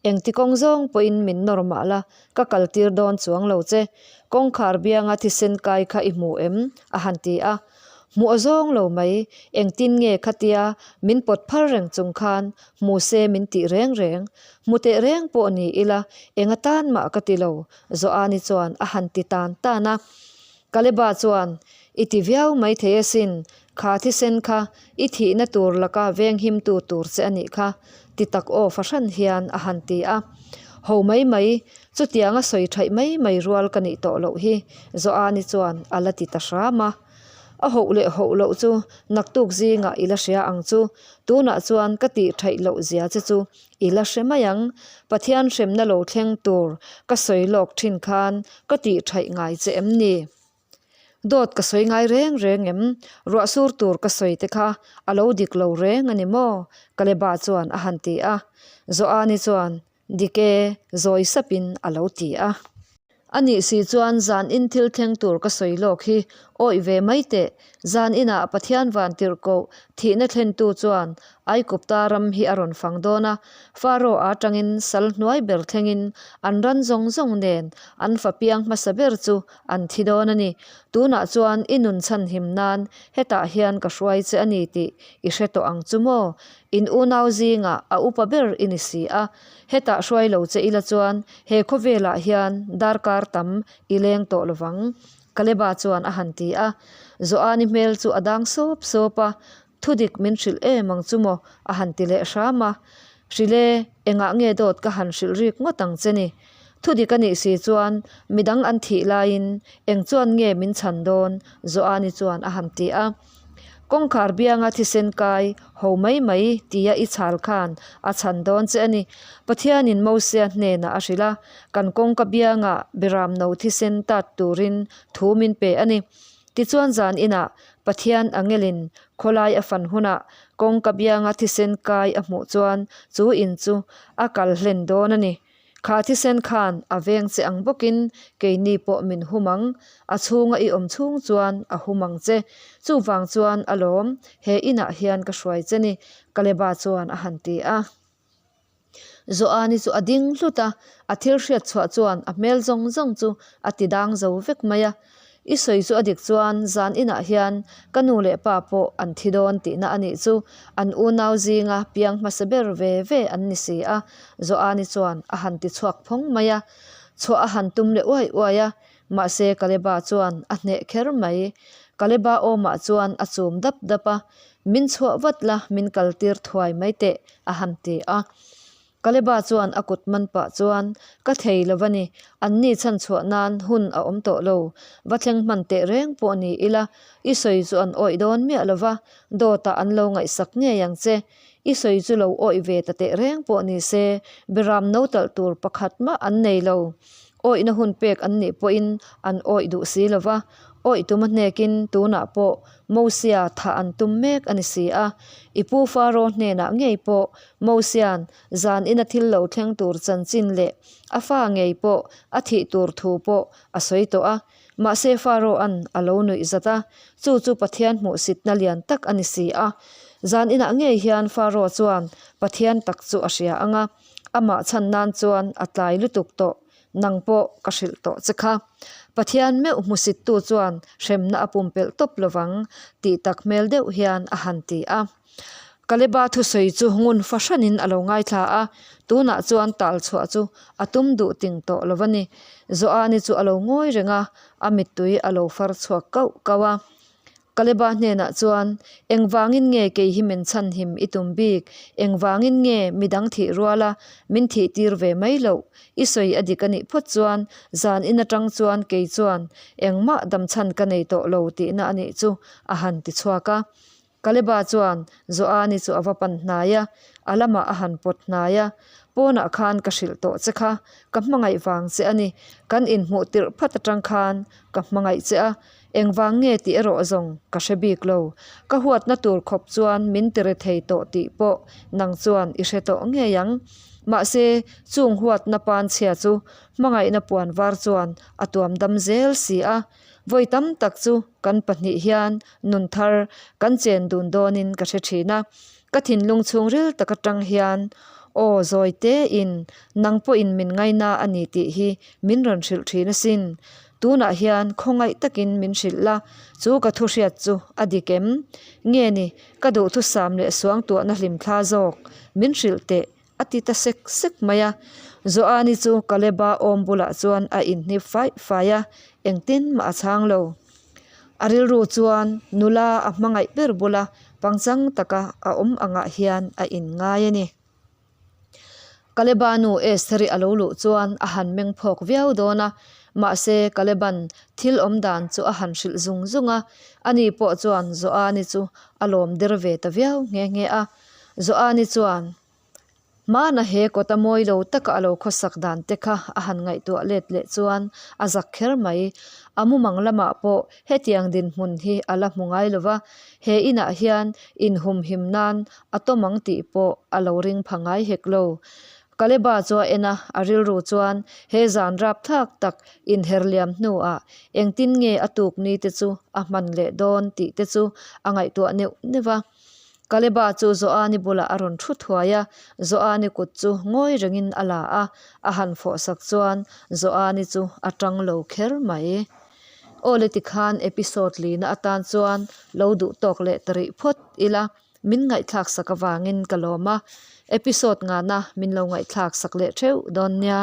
Engti kawng zawng pawhin min nawr mah la, ka kal tir dawn chuang lo che. Kawngkhar bianga thisen kai kha i hmu em? a han ti a. Hmuh a zawng lo mai, engtin nge khatia min pawt phar reng chung khan hmu se min tih reng reng. Hmu teh reng pawh ni ila, eng atan mah ka ti lo, Joani chuan a han ti tan tan a. Kaleba chuan, I ti viau mai thei asin, kha thisen kha i thihna tur laka venghimtu tur che a nih kha, ti tak aw fahran hian a han ti a. Ho mai mai, chutianga sawi thaih mai mai rual ka nih tawh loh hi, Joani chuan a la ti ta hram a. A hoh leh hoh loh chu naktuk zingah i la hria ang chu, tunah chuan ka tih thaih loh zia che chu I la hre mai ang, Pathian hremna lo thleng tur ka sawi lawk thin khan ka tih thaih ngai che em ni? Dawt ka sawi ngai reng reng em? Ruah sur tur ka sawi te kha a lo dik lo reng a ni maw? Kaleba chuan a han ti a. Joani chuan, Dik e, zawi sapin a lo ti a. A nih si chuan zan in thil thleng tur ka sawi lawk hi awih ve mai teh. Zan inah Pathian van tirhkoh thihna thlentu chuan Aikupta ram hi a rawn fang dawn a, Faro atangin sal hnuai ber thlengin an ran zawng zawng nen an fa piang hmasa ber chu an thi dawn a ni. Tunah chuan i nun chhanhim nan hetah hian ka hruai che a ni tih i hre tawh ang chu maw? In unau zingah a upa ber i ni si a, Hetah hruai lo che ila chuan he khawvelah hian darkar tam i leng tawh lovang, Kaleba chuan a han ti a. Joani hmel chu a dang sawp sawp a, Thudik min hrilh em ang chu maw? a han ti leh hram a. Hrilh e, engah nge dawt ka han hrilh rik ngawt ang che ni? Thudik a nih si chuan midang an thih laiin eng chuan nge min chhan dawn? Joani chuan a han ti a. Kawngkhar bianga thisen kai ho mai mai tia i chhal khan a chhan dawn che a ni. Pathianin Mosia hnenah a hrilh a, kan kawngka biangah Beramno thisen tat turin thu min pe a ni. Tichuan zan inah Pathian angelin khawlai a fan hunah kawngka bianga thisen kai a hmuh chuan chu in chu a kal hlen dawn a ni. Kha thisen khan a veng che ang bawkin keini pawh min hum ang, a chhunga i awm chhung chuan a hum ang che. Chuvang chuan alawm, he inah hian ka hruai che ni, Kaleba chuan a han ti a. Joani chu a ding hlut a, a thil hriat chhuah chuan a hmel zawng zawng chu a ti dang zo vek mai a. I sawi chu a dik chuan zan inah hian ka nu leh pa pawh an thi dawn tihna a nih chu, an unau zinga piang hmasa ber ve ve an ni si a, Joani chuan a han ti chhuak phawng mai a. Chhuah a han tum leh uai uai a, mahse Kaleba chuan a hneh kher mai. Kaleba awmah chuan a chum dap dap a, Min chhuah vat la, min kaltir thuai mai teh, a han ti a. Kaleba chuan a kut man pah chuan, Ka thei lo va ni, anni chhan chhuah nan hun a awm tawh lo. Va thleng hman teh reng pawh ni ila, i sawi chu an awih dawn miah lo va, dawtah an lo ngaihsak ngei ang che. I sawi chu lo awih ve ta teh reng pawh ni se, beram no talh tur pakhat mah an nei lo. Awihna hun pek an nih pawhin an awih duh si lo va, awih tuma hnekin tunah pawh Mosia thah an tum mek a ni si a. I pu Faro hnenah ngei pawh Mosia'n zan ina thil lo thleng tur chanchin leh a fa ngei pawh a thih tur thu pawh a sawi tawh a. Mahse Faro-a'n a lo nuih zat a, chu chu Pathian hmuhsitna lian tak a ni si a. Zan inah ngei hian Faro chuan Pathian tak chu a hria ang a, amah chhan nan chuan a tlai lutuk tawh, nang pawh ka hrilh tawh che kha. Pathian meuh hmusittu chuan hremna a pumpelh tawp lovang tih tak hmel deuh hian a han ti a. Kaleba thusawi chu ngun fahranin a lo ngaithla a, tunah chuan tal chhuah chu a tum duh ting tawh lo a ni. Joani chu a lo ngawi reng a, a mittui a lo far chhuak kauh kauh a. Kaleba hnenah chuan, Engvangin nge kei hi min chhanhim i tum bik? Engvangin nge midang thih ruala min thih tir ve mai loh? I sawi a dik a nih phawt chuan zan in atang chuan kei chuan engmah damchhan ka nei tawh lo tihna a nih chu, a han ti chhuak a. Kaleba chuan Joani chu a va pan hnai a, a lamah a han pawt hnai a, Pawnah khan ka hrilh tawh che kha, ka hmangaih vang che a ni. Kan inhmuh tirh phat atang khan ka hmangaih che a, engvang nge tih erawh zawng ka hre bik lo. Ka huatna tur khawp chuan min ti re thei tawh tih pawh nang chuan i hre tawh ngei ang. Mahse, chung huatna pan chhia chu hmangaihna puan var chuan a tuam dam zel si a. Vawi tam tak chu kan pahnih hian nun thar kan chen dun dawnin ka hre thin a, ka thinlung chhungril tak atang hian aw zawi tein nang pawhin min ngaina a ni tih hi min rawn hrilh thin asin. Tunah hian khawngaih takin min hrilh la, chu ka thu hriat chu a dik em? Nge ni, ka duhthusam leh suangtuahna hlimthla zawk min hrilh teh A ti ta sek sek mai a. Joani chu Kaleba awm bulah chuan a inhnip faih faih a, engtin mah a chhang lo. A rilru chuan nula a hmangaih ber bula pangchang taka a awm angah hian a inngai a ni. Kaleba nu Estheri a lo luh chuan a han meng phawk viau dawn a, mahse Kaleban thil awm dan chu a han hrilh zung zung a, ani pawh chuan Joani chu a lawm der ve ta viau nghe nghe a. Joani chuan, Hmana he kawta mawi lo taka a lo khawsak dan te kha a han ngaihtuah let leh chuan a zak kher mai. A mumang lamah pawh hetiang dinhmun hi a la hmu ngai lo va, he inah hian inhumhim nan a tawm ang tih pawh a lo ring pha ngai hek lo. Kaleba chu a en a, a rilru chuan he zan rapthlak tak inher liam hnuah engtin nge a tuk ni te chu a hman leh dawn tih te chu a ngaihtuah neuh neuh va. Kaleba chu Joani bulah a rawn thu thuai a, Joani kut chu ngawi rengin a la a, a han fawhsak chuan Joani chu a tang lo kher mai. Aw le tikhan episode lina atan chuan lo duh tawk leh ta rih phawt ila, min ngaihthlak sak avangin ka lawm a, episode ngana min lo ngaihthlak sak leh theuh dawn nia.